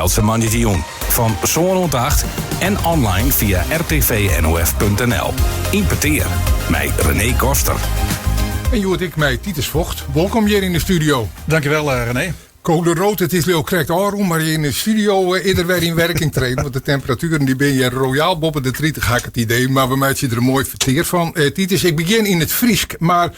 Eltse moandeitejûn fan sân oant acht en online fia rtvnof.nl. Yn petear mei René Koster. En hjoed ek mei Titus Vogt. Wolkom hjir yn de studio. Dankjewel eh, René. Code rood, it is leau krekt ôfrûn, mar hjir yn de studio eh, is er wer yn werking treden. Want de temperatueren dy binne hjir royaal boppe de 30, ha ik it idee. Mar we meitsje der in moai fertear fan. Eh, Titus, ik begjin yn it Frysk, mar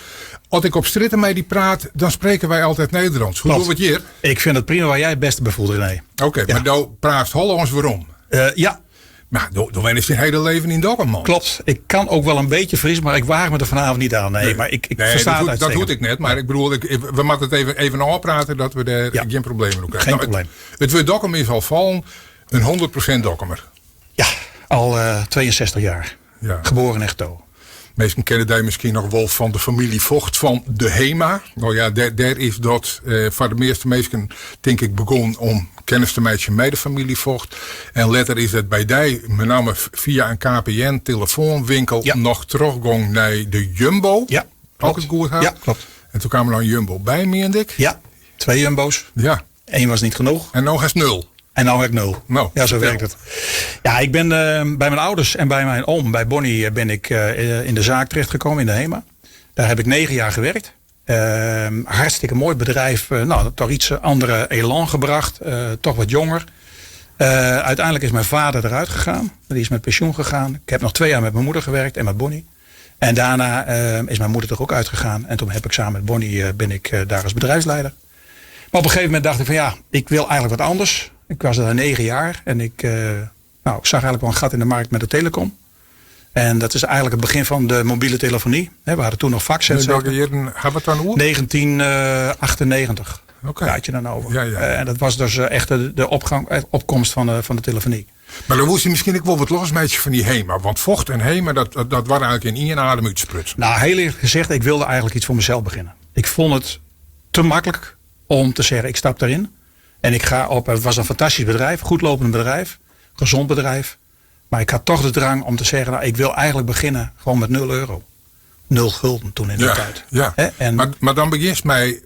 as ik op strjitte mei dy praat, dan spreke wy altyd Nederlânsk. Hoe dogge we it hjir? Ik fyn it prima wat jy it bêste befoelt, René. Oké, mar do praatst Hollânsk werom. Uh, ja. Maar do, do wennest dyn hiele leven yn Dokkum, man. Klopt. Ik kan ook wel een beetje Fries, maar ik waag me er vanavond niet aan. Nee, maar ik, ik nee, versta dat, het dat hoecht ek net, mar ik bedoel, ik, we moatte it even, even ôfprate dat we dêr Ja. gjin problemen oer krije. Geen Nou, probleem. It, it wurd Dokkum is al fallen, in 100% Dokkumer. Ja, al eh, 62 jaar. Ja. Geboren en getogen. Minsken kenne dy miskien noch wol fan de famylje Vogt fan de HEMA. No ja, dêr, dêr is dat eh, foar de measte minsken tink ik begûn om kennis te meitsjen mei de famylje Vogt. En letter is dat by dy, mei namme fia in KPN telefoanwinkel, Ja. noch trochgong nei de Jumbo. Ja, As ik klopt. it goed ha. Ja, klopt. En toen kaam der noch in Jumbo by, miende ik. Ja, twee Jumbo's. Ja. Eén was niet genoeg. En no hast nul. En nou heb ik nul. Nou, ja, zo vertel. werkt het. Ja, ik ben eh, bij mijn ouders en bij mijn oom, bij Bonnie, eh, ben ik eh, in de zaak terechtgekomen in de HEMA. Daar heb ik negen jaar gewerkt. Ehm, hartstikke mooi bedrijf. eh, nou, toch iets andere elan gebracht. eh, toch wat jonger. Eh, uiteindelijk is mijn vader eruit gegaan. Die is met pensioen gegaan. Ik heb nog twee jaar met mijn moeder gewerkt en met Bonnie. En daarna eh, is mijn moeder er ook uitgegaan. En toen heb ik samen met Bonnie eh, ben ik eh, daar als bedrijfsleider. Maar op een gegeven moment dacht ik van ja, ik wil eigenlijk wat anders. Ik was daar negen jaar en ik, eh, nou, ik zag eigenlijk wel een gat in de markt met de telecom. En dat is eigenlijk het begin van de mobiele telefonie. Hè, We hadden toen nog fax. et In cetera. welke jaren hebben we het dan oer? 1998 Oké. praat je dan over. Ja, ja. Eh, en dat was dus eh, echt de, de opgang, eh, opkomst van de, van de telefonie. Maar dan moest je misschien ook wel wat losmeidje van die HEMA. Want Vogt en HEMA, dat, dat, dat waren eigenlijk in één adem uitsprutsen. Nou, heel eerlijk gezegd, ik wilde eigenlijk iets voor mezelf beginnen. Ik vond het te makkelijk om te zeggen, ik stap daarin. En ik ga op, het was een fantastisch bedrijf, goed lopend bedrijf, gezond bedrijf. Maar ik had toch de drang om te zeggen, nou, ik wil eigenlijk beginnen gewoon met 0 euro. 0 gulden toen in de Ja, tijd. ja. Hè, En Maar, maar dan begint mij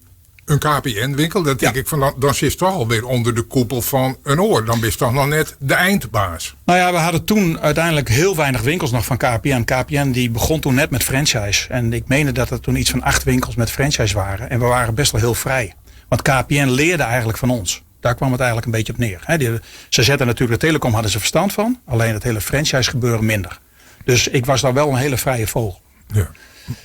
een KPN-winkel. Dan denk Ja. ik van, dan, dan zit je toch alweer onder de koepel van een oor. Dan ben je toch nog net de eindbaas. Nou ja, we hadden toen uiteindelijk heel weinig winkels nog van KPN. KPN die begon toen net met franchise. En ik meende dat er toen iets van acht winkels met franchise waren. En we waren best wel heel vrij. Want KPN leerde eigenlijk van ons. Daar kwam het eigenlijk een beetje op neer. Hè, die- ze zetten natuurlijk de telecom, hadden ze verstand van. Alleen het hele franchise gebeuren minder. Dus ik was daar wel een hele vrije vogel. Ja.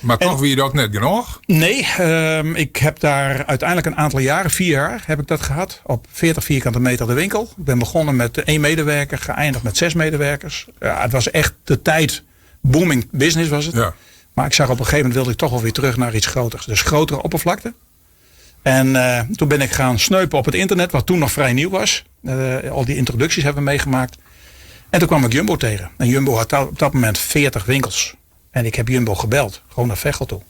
Maar toch wie je dat net genoeg? Nee, ehm, ik heb daar uiteindelijk een aantal jaren, vier jaar heb ik dat gehad. Op 40 vierkante meter de winkel. Ik ben begonnen met één medewerker, geëindigd met zes medewerkers. Ja, het was echt de tijd, booming business was het. Ja. Maar ik zag op een gegeven moment wilde ik toch wel weer terug naar iets groters. Dus grotere oppervlakte. En eh, toen ben ik gaan sneupen op het internet, wat toen nog vrij nieuw was. Eh, al die introducties hebben we meegemaakt. En toen kwam ik Jumbo tegen. En Jumbo had op dat moment 40 winkels. En ik heb Jumbo gebeld, gewoon naar Veghel toe.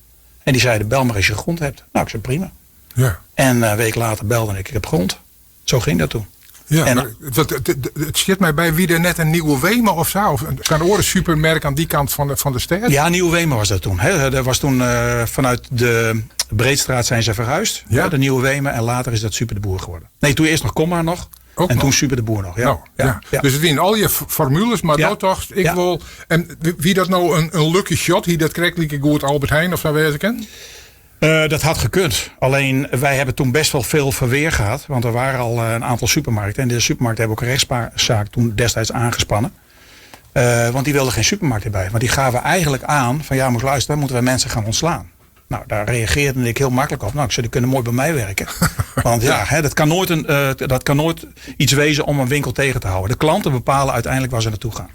En die zeiden, bel maar als je grond hebt. Nou, ik zei prima. Ja. En eh, een week later belde ik, ik heb grond. Zo ging dat toen. Ja, En- maar dat, het, het, het zit mij bij wie er net een nieuwe Wema of zo. Of een zo'n oren supermerk aan die kant van de, van de stad. Ja, Nieuwe Wema was dat toen. Hè. Dat was toen eh, vanuit de Breedstraat zijn ze verhuisd. Ja. Ja. De Nieuwe Wema. En later is dat Super de Boer geworden. Nee, toen eerst nog Komma nog. Ook en nog. toen Super de Boer nog. Ja. Nou, ja. ja. Dus het zijn al je formules, maar Ja. dat toch, ik Ja. wil. En wie dat nou een, een lucky shot, hier dat krijgt like goed Albert Heijn of zo wezen kan? Eh, dat had gekund. Alleen wij hebben toen best wel veel verweer gehad. Want er waren al eh, een aantal supermarkten. En de supermarkten hebben ook een rechtszaak toen destijds aangespannen. Eh, want die wilden geen supermarkt erbij. Want die gaven eigenlijk aan van ja, moet luisteren, dan moeten wij mensen gaan ontslaan. Nou, daar reageerde ik heel makkelijk op. Nou, ik zei, die kunnen mooi bij mij werken. Want ja, hè, dat, kan nooit een, eh, dat kan nooit iets wezen om een winkel tegen te houden. De klanten bepalen uiteindelijk waar ze naartoe gaan.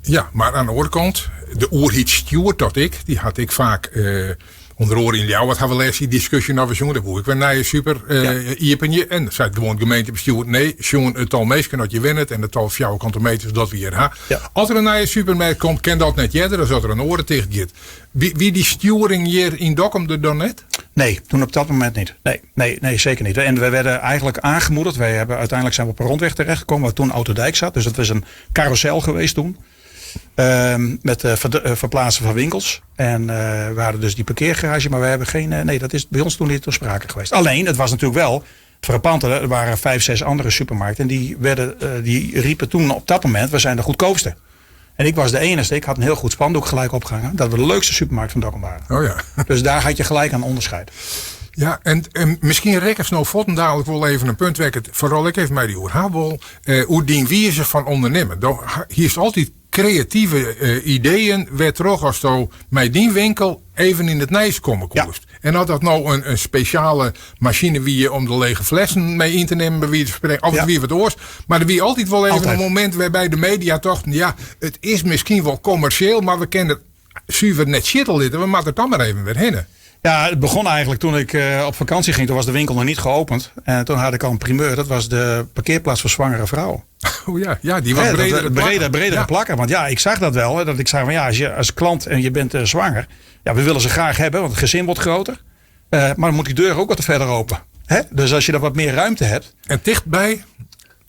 Ja, maar aan de andere kant, de oerhiet Stewart dat ik, die had ik vaak eh, onder oren in jou. Wat hebben we les die discussie nou jongen, dat boer ik weer naar je super eh iepenje. En dat zei het gewoon gemeentebestuur, nee, jongen, het tal meesken dat je wint en het tal vierkante meters dat we hier ha. Ja. Als er een nieuwe supermarkt komt, ken dat net jeder, dan zat er een oren tegen dit. Wie, wie die sturing hier in Dokkum er dan net? Nee, toen op dat moment niet. Nee, nee, nee, zeker niet. En we werden eigenlijk aangemoedigd. Wij hebben, uiteindelijk zijn we op een rondweg terechtgekomen waar toen Autodijk zat. Dus dat was een carousel geweest toen. Ehm, met eh, verplaatsen van winkels. En eh, we hadden dus die parkeergarage, maar we hebben geen. eh, nee, dat is bij ons toen niet ter sprake geweest. Alleen, het was natuurlijk wel. Het frappante, er waren vijf, zes andere supermarkten. En die, werden, die riepen toen op dat moment, we zijn de goedkoopste. En ik was de enige, ik had een heel goed spandoek gelijk opgehangen. Dat we de leukste supermarkt van Dokkum waren. Oh ja. Dus daar had je gelijk aan onderscheid. Ja, en misschien rekken ze nou voeten dadelijk wel even een punt werken. Vooral ik even mij die oerhabel. Hoe dien wie is er van ondernemen? Hier is altijd creatieve ideeën. Weer terug als zo bij die winkel even in het nijs komen kost. En had dat nou een speciale machine wie je om de lege flessen mee in te nemen, bij wie te spreken, of wie wat oors. Maar er wie altijd wel even een moment waarbij de media toch, ja, het is misschien wel commercieel, maar we kennen het zuiver net shittel we maken het dan maar even weer heen. Ja, het begon eigenlijk toen ik op vakantie ging. Toen was de winkel nog niet geopend. En toen had ik al een primeur. Dat was de parkeerplaats voor zwangere vrouwen. Oh ja, ja, die was breder. Breder, bredere plakken. Want ja, ik zag dat wel. Hè, dat ik zei van ja, als je als klant en je bent zwanger. Ja, we willen ze graag hebben, want het gezin wordt groter. Maar dan moet die deur ook wat verder open. Hè? Dus als je daar wat meer ruimte hebt. En dichtbij?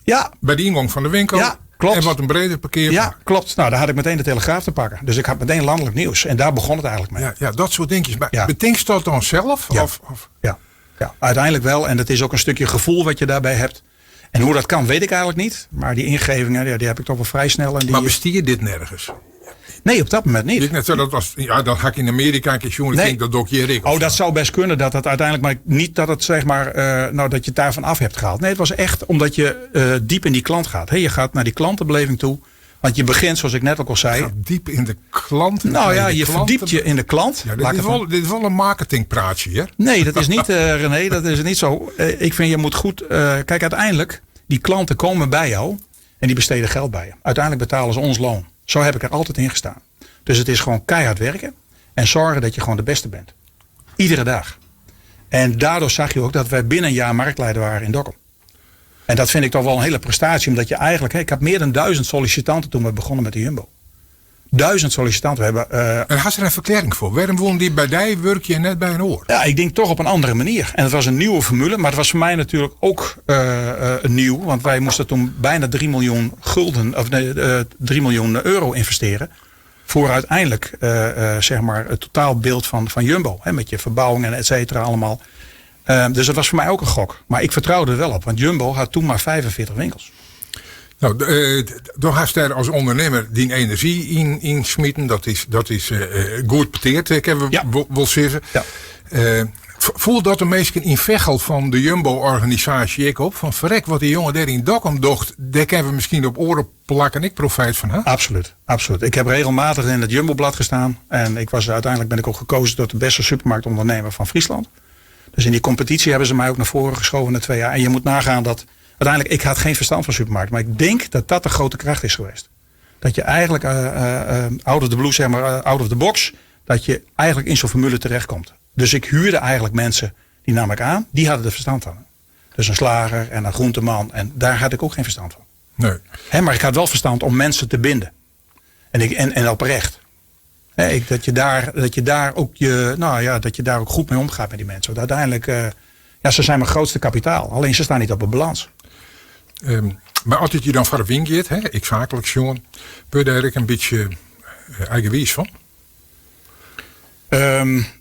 Ja. Bij de ingang van de winkel? Ja, klopt. En wat een breder parkeerplaats. Ja, klopt. Nou, daar had ik meteen de Telegraaf te pakken. Dus ik had meteen landelijk nieuws. En daar begon het eigenlijk mee. Ja, ja, dat soort dingetjes. Maar ja. Bedenk dat dan zelf? Ja. Of? Ja. Ja, uiteindelijk wel. En dat is ook een stukje gevoel wat je daarbij hebt. En hoe dat kan, weet ik eigenlijk niet. Maar die ingevingen, ja, die heb ik toch wel vrij snel. En die... Maar bestier je dit nergens? Nee, op dat moment niet. Ik net zo, dat was, ja, dat ga ik in Amerika een keer jongen, nee. Denk dat ook hier ik. Oh, dat zou best kunnen dat dat uiteindelijk, maar niet dat het zeg maar, nou dat je het daarvan af hebt gehaald. Nee, het was echt omdat je diep in die klant gaat. He, je gaat naar die klantenbeleving toe. Want je begint, zoals ik net ook al zei. Je gaat diep in de klant. Nou ja, je verdiept je in de klant. Ja, dit, is wel een marketingpraatje, hè? Nee, dat is niet, René, dat is niet zo. Ik vind je moet goed. Kijk, uiteindelijk, die klanten komen bij jou en die besteden geld bij je. Uiteindelijk betalen ze ons loon. Zo heb ik er altijd in gestaan. Dus het is gewoon keihard werken en zorgen dat je gewoon de beste bent. Iedere dag. En daardoor zag je ook dat wij binnen een jaar marktleider waren in Dokkum. En dat vind ik toch wel een hele prestatie. Omdat je eigenlijk... Ik had meer dan 1000 sollicitanten toen we begonnen met de Jumbo. 1000 sollicitanten. We hebben, en had ze er een verklaring voor? Waarom woon die bij die werk je net bij een oor? Ja, ik denk toch op een andere manier. En het was een nieuwe formule. Maar het was voor mij natuurlijk ook nieuw. Want wij moesten toen bijna 3 miljoen gulden, of nee, 3 miljoen euro investeren. Voor uiteindelijk zeg maar het totaalbeeld van Jumbo. Hè, met je verbouwing en et cetera allemaal. Dus dat was voor mij ook een gok. Maar ik vertrouwde er wel op. Want Jumbo had toen maar 45 winkels. Nou, door haast daar als ondernemer die energie in smieten, dat is goed beteerd, ik heb wel zeggen. Ja. Voel dat de meesten in Veghel van de Jumbo-organisatie ik op? Van verrek, wat die jongen daar in Dokkum docht, daar kunnen we misschien op oren plakken en ik profijt van. Hè? Absoluut, absoluut. Ik heb regelmatig in het Jumbo-blad gestaan. En uiteindelijk ben ik ook gekozen tot de beste supermarktondernemer van Friesland. Dus in die competitie hebben ze mij ook naar voren geschoven na 2 jaar. En je moet nagaan dat uiteindelijk, ik had geen verstand van supermarkt. Maar ik denk dat dat de grote kracht is geweest. Dat je eigenlijk out of the blue, zeg maar, out of the box, dat je eigenlijk in zo'n formule terechtkomt. Dus ik huurde eigenlijk mensen, die nam ik aan, die hadden er verstand van. Dus een slager en een groenteman. En daar had ik ook geen verstand van. Nee. Hè, maar ik had wel verstand om mensen te binden. En oprecht. Hè, dat je daar ook je, nou ja, dat je daar ook goed mee omgaat met die mensen. Want uiteindelijk, ja, ze zijn mijn grootste kapitaal. Alleen ze staan niet op een balans. Maar als het je dan verwinkt, hè, ik zakelijk jongen, ben je daar een beetje eigenwijs van?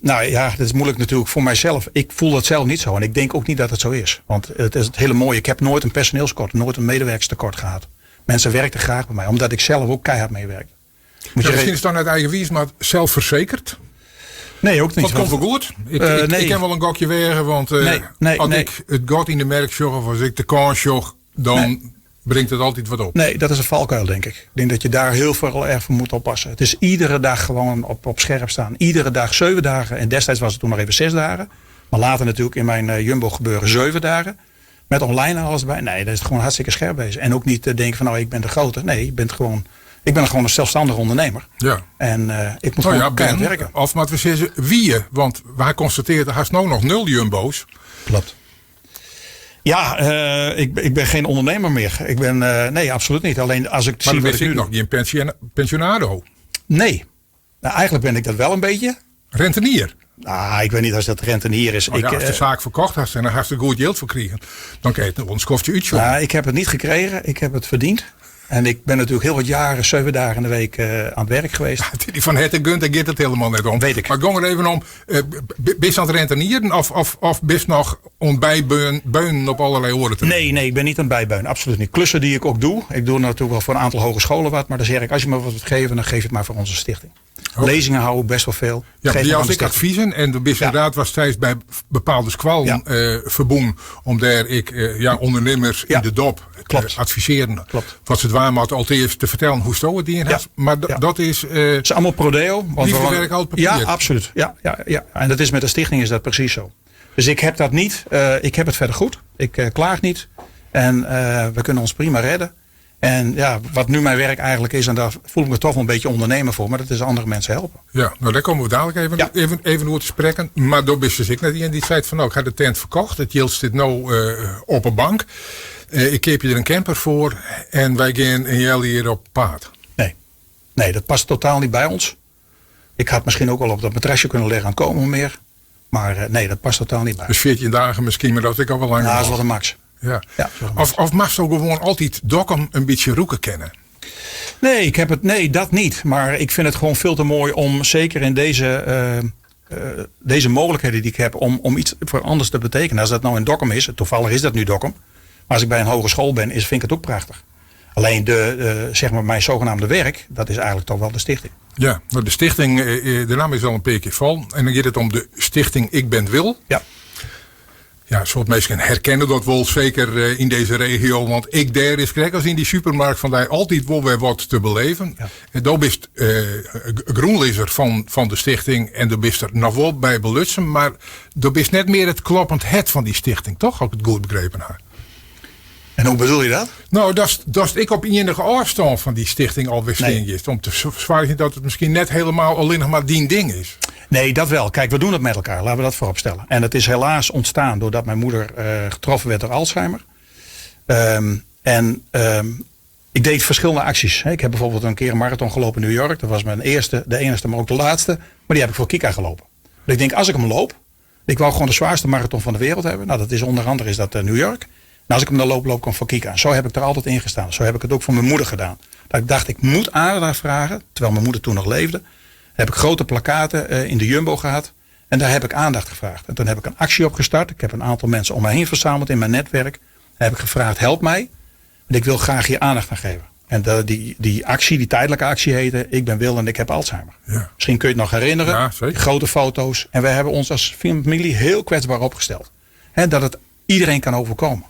Nou ja, dat is moeilijk natuurlijk voor mijzelf. Ik voel dat zelf niet zo. En ik denk ook niet dat het zo is. Want het is het hele mooie. Ik heb nooit een personeelskort, nooit een medewerkerstekort gehad. Mensen werkten graag bij mij, omdat ik zelf ook keihard meewerkte. Moet ja, misschien is het dan uit eigenwijs, maar zelfverzekerd? Nee, ook niet. Dat komt wel goed. Ik ken wel een gokje wegen, want als ik het gat in de merk zocht of als ik de kans zocht, dan brengt het altijd wat op. Nee, dat is een valkuil, denk ik. Ik denk dat je daar heel veel erg voor moet oppassen. Het is iedere dag gewoon op scherp staan. Iedere dag 7 dagen. En destijds was het toen nog even 6 dagen. Maar later natuurlijk in mijn Jumbo gebeuren 7 dagen. Met online en alles erbij. Nee, dat is gewoon hartstikke scherp bezig. En ook niet denken van nou, ik ben de grote. Nee, je bent gewoon... Ik ben gewoon een zelfstandig ondernemer. Ja. En ik moet gewoon keihard werken. Of maar we zeggen wie je, want wij constateerden haast nou nog 0 Jumbo's. Klopt. Ja, ik ben geen ondernemer meer. Ik ben, nee, absoluut niet. Alleen als ik maar zie dan wat ik nu nog geen pensionado. Nee. Nou, eigenlijk ben ik dat wel een beetje. Rentenier. Ah, ik weet niet als dat rentenier is. Oh ja, als de zaak verkocht had en dan had ze goed geld voor kregen, dan kan je het ons kofje uitzoeken. Nou, ik heb het niet gekregen. Ik heb het verdiend. En ik ben natuurlijk heel wat jaren, 7 dagen in de week aan het werk geweest. Die van het en Gunt, daar gaat het helemaal net om. Weet ik. Maar het ging er even om, ben je aan het rentenieren of ben je nog ontbijbeunen op allerlei oren te Nee, nee, ik ben niet aan het bijbeunen. Absoluut niet. Klussen die ik ook doe. Ik doe natuurlijk wel voor een aantal hogescholen wat. Maar dan zeg ik, als je me wat wilt geven, dan geef je het maar voor onze stichting. Lezingen hou ik best wel veel. Ja, Geef die maar als aan de ik stichting. adviezen. En de bist inderdaad was steeds bij bepaalde squallen, verbonden. Om daar ik ondernemers in de dop te adviseren. Wat ze het waar had, allereerst te vertellen hoe zo het die in had. Maar dat is Het is allemaal pro deo, want liefde we werk al papier. Ja, absoluut. Ja, ja, ja. En dat is met de stichting is dat precies zo. Dus ik heb dat niet. Ik heb het verder goed. Ik klaag niet. En we kunnen ons prima redden. En wat nu mijn werk eigenlijk is, en daar voel ik me toch wel een beetje ondernemer voor, maar dat is andere mensen helpen. Ja, daar komen we dadelijk even over te spreken. Maar door ben dus ik net in die tijd van, ik had de tent verkocht. Het yield zit nou op een bank. Ik heb je er een camper voor en wij gaan in Jelle hier op paard. Nee. Nee, dat past totaal niet bij ons. Ik had misschien ook wel op dat matrasje kunnen leggen aan komen meer. Maar nee, dat past totaal niet bij. Dus 14 dagen misschien, maar dat ik al wel langer. Nou, dat is wel de max. Ja, dat is wel de max. Of mag ze ook gewoon altijd Dokkum een beetje roeken kennen? Nee, ik heb het, nee, dat niet. Maar ik vind het gewoon veel te mooi om, zeker in deze mogelijkheden die ik heb, om iets voor anders te betekenen. Als dat nou in Dokkum is, toevallig is dat nu Dokkum. Maar als ik bij een hogeschool ben, vind ik het ook prachtig. Alleen mijn zogenaamde werk, dat is eigenlijk toch wel de stichting. Ja, maar de stichting, de naam is al een paar keer val. En dan gaat het om de stichting Ik Ben Wil. Ja, een soort mensen herkennen dat wel zeker in deze regio. Want ik daar is, kijk, als in die supermarkt van daar altijd wel weer wat te beleven. En daar bist groenlezer van de stichting en daar bist er nog wel bij belutsen. Maar daar bist net meer het kloppend het van die stichting, toch? Als ik het goed begrepen heb. En hoe bedoel je dat? Nou, dat is ik op enige afstand van die stichting alweer is. Om te zwaar dat het misschien net helemaal alleen nog maar die ding is. Nee, dat wel. Kijk, we doen het met elkaar. Laten we dat voorop stellen. En het is helaas ontstaan doordat mijn moeder getroffen werd door Alzheimer. En ik deed verschillende acties. Ik heb bijvoorbeeld een keer een marathon gelopen in New York. Dat was mijn eerste, de enigste, maar ook de laatste. Maar die heb ik voor Kika gelopen. Dus ik denk, als ik hem loop, ik wou gewoon de zwaarste marathon van de wereld hebben. Nou, dat is onder andere is dat New York. En als ik hem dan loop, loop ik hem voor Kika. Zo heb ik er altijd in gestaan. Zo heb ik het ook voor mijn moeder gedaan. Dat ik dacht, ik moet aandacht vragen, terwijl mijn moeder toen nog leefde. Heb ik grote plakaten in de Jumbo gehad. En daar heb ik aandacht gevraagd. En toen heb ik een actie opgestart. Ik heb een aantal mensen om me heen verzameld in mijn netwerk. Daar heb ik gevraagd, help mij. Want ik wil graag hier aandacht aan geven. En die actie, die tijdelijke actie heette, Ik ben Wil en ik heb Alzheimer. Misschien kun je het nog herinneren. Ja, zeker. Die grote foto's. En wij hebben ons als familie heel kwetsbaar opgesteld. Hè, dat het iedereen kan overkomen.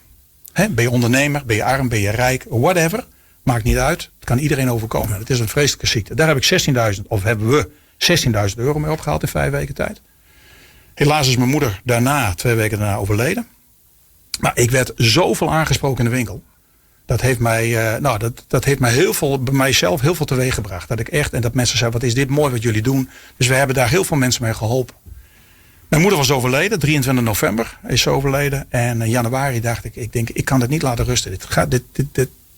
Hè, ben je ondernemer, ben je arm, ben je rijk, whatever. Maakt niet uit. Het kan iedereen overkomen. Het is een vreselijke ziekte. Daar heb ik 16.000, of hebben we 16.000 euro mee opgehaald in 5 weken tijd. Helaas is mijn moeder daarna, 2 weken daarna, overleden. Maar ik werd zoveel aangesproken in de winkel. Dat heeft mij nou, dat, dat heeft mij heel veel, bij mijzelf heel veel teweeg gebracht. Dat ik echt, en dat mensen zeiden, wat is dit mooi wat jullie doen. Dus we hebben daar heel veel mensen mee geholpen. Mijn moeder was overleden, 23 november is ze overleden. En in januari dacht ik, ik denk, ik kan dit niet laten rusten.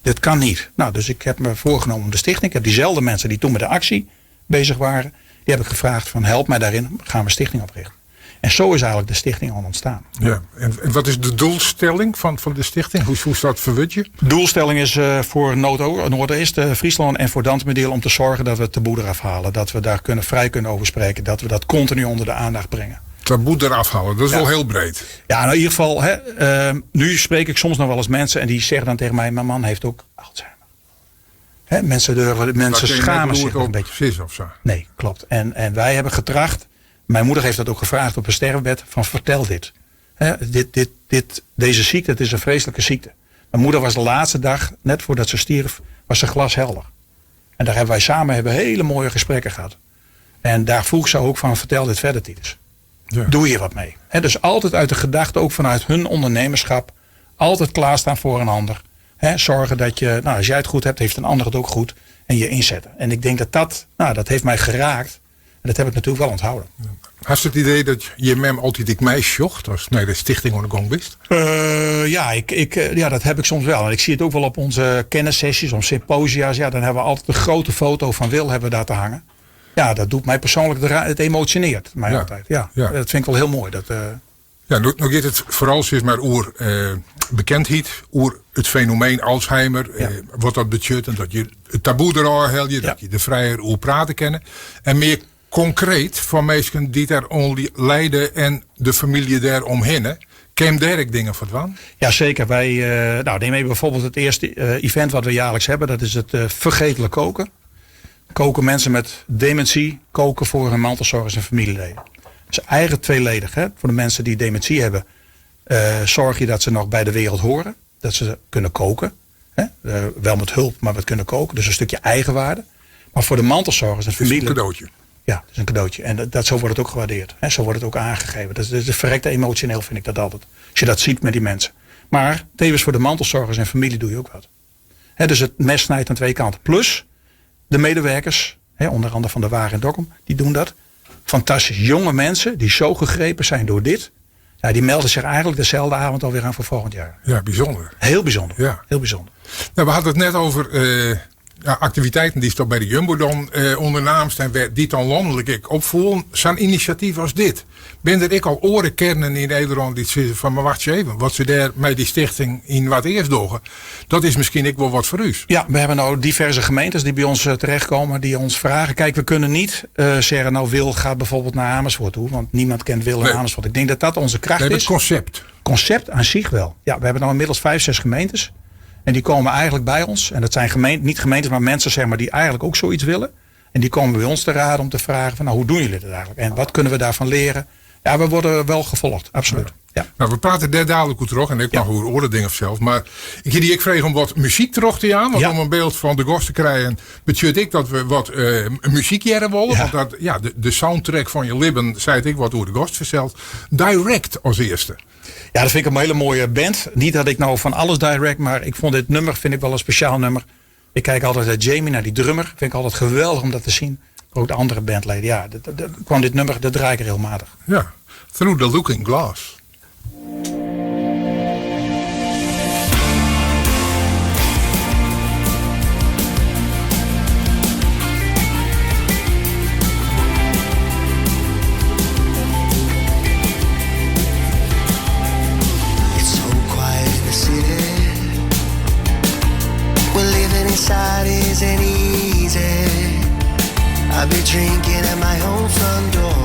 Dit kan niet. Dus ik heb me voorgenomen om de stichting. Ik heb diezelfde mensen die toen met de actie bezig waren, die heb ik gevraagd van help mij daarin, gaan we een stichting oprichten. En zo is eigenlijk de stichting al ontstaan. Ja, en wat is de doelstelling van de stichting? Hoe staat het verwutje? De doelstelling is voor Noordoost Friesland en voor Dantumadiel om te zorgen dat we het taboe eraf halen. Dat we daar vrij kunnen over spreken. Dat we dat continu onder de aandacht brengen. Taboe eraf halen, dat is wel heel breed. Ja, in ieder geval, nu spreek ik soms nog wel eens mensen en die zeggen dan tegen mij, mijn man heeft ook Alzheimer. Hè, mensen durven, Dat mensen kun je schamen net zich hoe het een beetje. Precies of zo. Nee, klopt. En wij hebben getracht, mijn moeder heeft dat ook gevraagd op een sterfbed, van vertel dit. Hè, deze ziekte, het is een vreselijke ziekte. Mijn moeder was de laatste dag, net voordat ze stierf, was ze glashelder. En daar hebben wij samen hele mooie gesprekken gehad. En daar vroeg ze ook van, vertel dit verder, Titus. Doe hier wat mee. Hè, dus altijd uit de gedachte, ook vanuit hun ondernemerschap, altijd klaarstaan voor een ander. Hè, zorgen dat je, als jij het goed hebt, heeft een ander het ook goed. En je inzetten. En ik denk dat dat, dat heeft mij geraakt. En dat heb ik natuurlijk wel onthouden. Ja. Had je het idee dat je mem altijd ik mij zocht als naar de stichting onder de gong wist? Ja, dat heb ik soms wel. En ik zie het ook wel op onze kennissessies, op symposia's. Ja, dan hebben we altijd de grote foto van Wil hebben we daar te hangen. Ja, dat doet mij persoonlijk, het emotioneert mij altijd. Ja, dat vind ik wel heel mooi. Dat Ja, no, no giet it foaral sis mar oer bekendheid, oer it fenomeen Alzheimer, wat dat betsjut en dat je it taboe derôf helje, dat je der frijer oer prate kinne. En mear konkreet foar minsken dy't der oan lijde en de famylje dêr omhinne. Kin dêr ek dingen foar dwaan? Ja, zeker. Wij, nou, neem even bijvoorbeeld het eerste event wat we jaarlijks hebben. Dat is het Vergetelijk Koken. Koken mensen met dementie, koken voor hun mantelzorgers en familieleden. Dus eigen tweeledig. Hè? Voor de mensen die dementie hebben, zorg je dat ze nog bij de wereld horen. Dat ze kunnen koken. Hè? Wel met hulp, maar wat kunnen koken. Dus een stukje eigenwaarde. Maar voor de mantelzorgers en Het is een familie. cadeautje. Ja, het is een cadeautje. En zo wordt het ook gewaardeerd. Hè? Zo wordt het ook aangegeven. Dat is verrekte emotioneel, vind ik dat altijd. Als je dat ziet met die mensen. Maar tevens voor de mantelzorgers en familie doe je ook wat. Hè, dus het mes snijdt aan twee kanten. Plus de medewerkers, hè, onder andere van de Waag en Dokkum, die doen dat. Fantastisch. Jonge mensen die zo gegrepen zijn door dit. Ja, die melden zich eigenlijk dezelfde avond alweer aan voor volgend jaar. Ja, bijzonder. Heel bijzonder. Heel bijzonder. We hadden het net over activiteiten die toch bij de Jumbo dan ondernaamst en die dan landelijk ik opvoelen. Zo'n initiatief als dit. Ben er ik al orenkernen in Nederland die zeggen van, maar wacht eens even, wat ze daar met die stichting in wat eerst doen, dat is misschien ik wel wat voor u. Ja, we hebben nou diverse gemeentes die bij ons terechtkomen, die ons vragen. Kijk, we kunnen niet zeggen, nou Wil gaat bijvoorbeeld naar Amersfoort toe, want niemand kent Wil in Amersfoort. Ik denk dat dat onze kracht Nee, het is. concept. Concept aan zich wel. Ja, we hebben nou inmiddels 5, 6 gemeentes. En die komen eigenlijk bij ons. En dat zijn niet gemeentes, maar mensen die eigenlijk ook zoiets willen. En die komen bij ons te raden om te vragen van, hoe doen jullie dat eigenlijk? En wat kunnen we daarvan leren? Ja, we worden wel gevolgd, absoluut. We praten daar dadelijk goed terug. En ik mag over oren dingen zelf. Maar ik, die, ik vreeg om wat muziek terug te gaan. Want om een beeld van de gast te krijgen, betekent ik dat we wat muziek jaren willen. Want de soundtrack van je libben, zei ik wat door de gast vertelt. Direct als eerste. Ja, dat vind ik een hele mooie band. Niet dat ik nou van alles direct, maar ik vond dit nummer vind ik wel een speciaal nummer. Ik kijk altijd naar Jamie, naar die drummer. Vind ik altijd geweldig om dat te zien. Ook de andere bandleden. Ja, dat kwam dit nummer, dat draai ik regelmatig. Ja, Through the Looking Glass. Inside isn't easy. I'll be drinking at my own front door.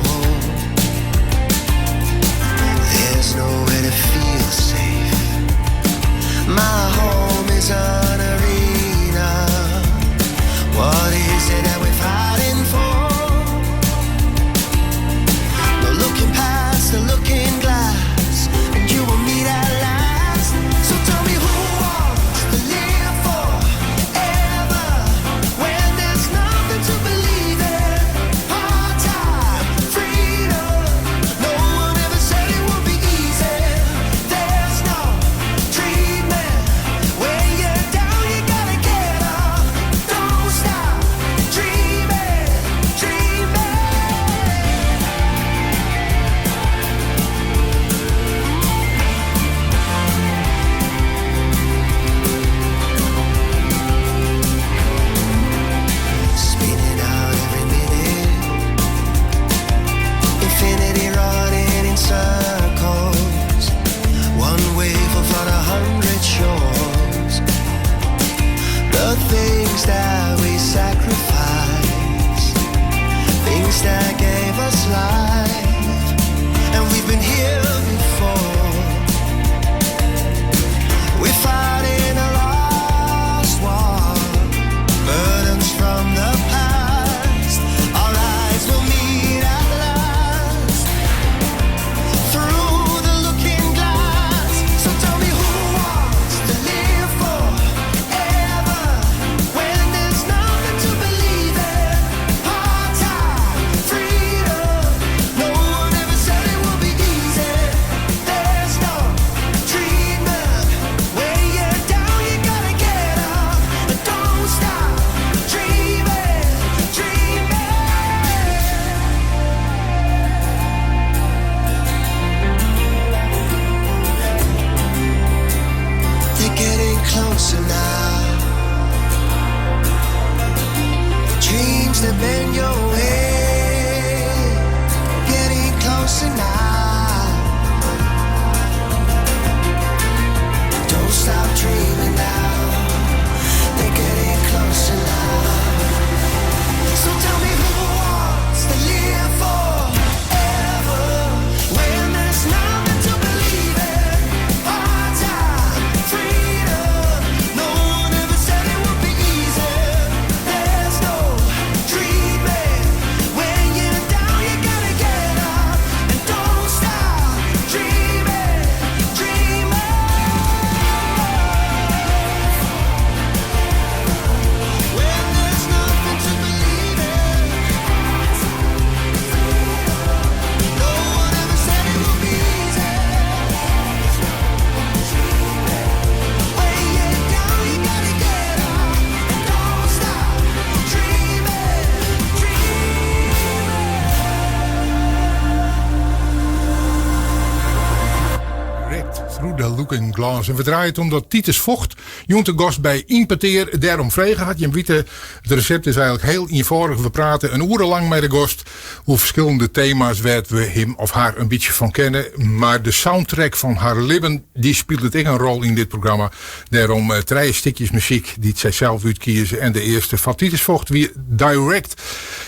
Through the Looking Glass. En we draaien it omdat Titus Vogt jûn te gast by Yn Petear dêrom frege hat. Jim witte, it resept is eigenlik hiel ienfâldich. We prate in oere lang mei de gast oer ferskillende tema's wêr't we him of har in bytsje fan kenne. Mar de soundtrack fan har libben, dy spilet ek in rol yn dit programma. Dêrom eh, trije stikjes muzyk dy't sy sels útkieze. En de earste fan Titus Vogt wie Direct.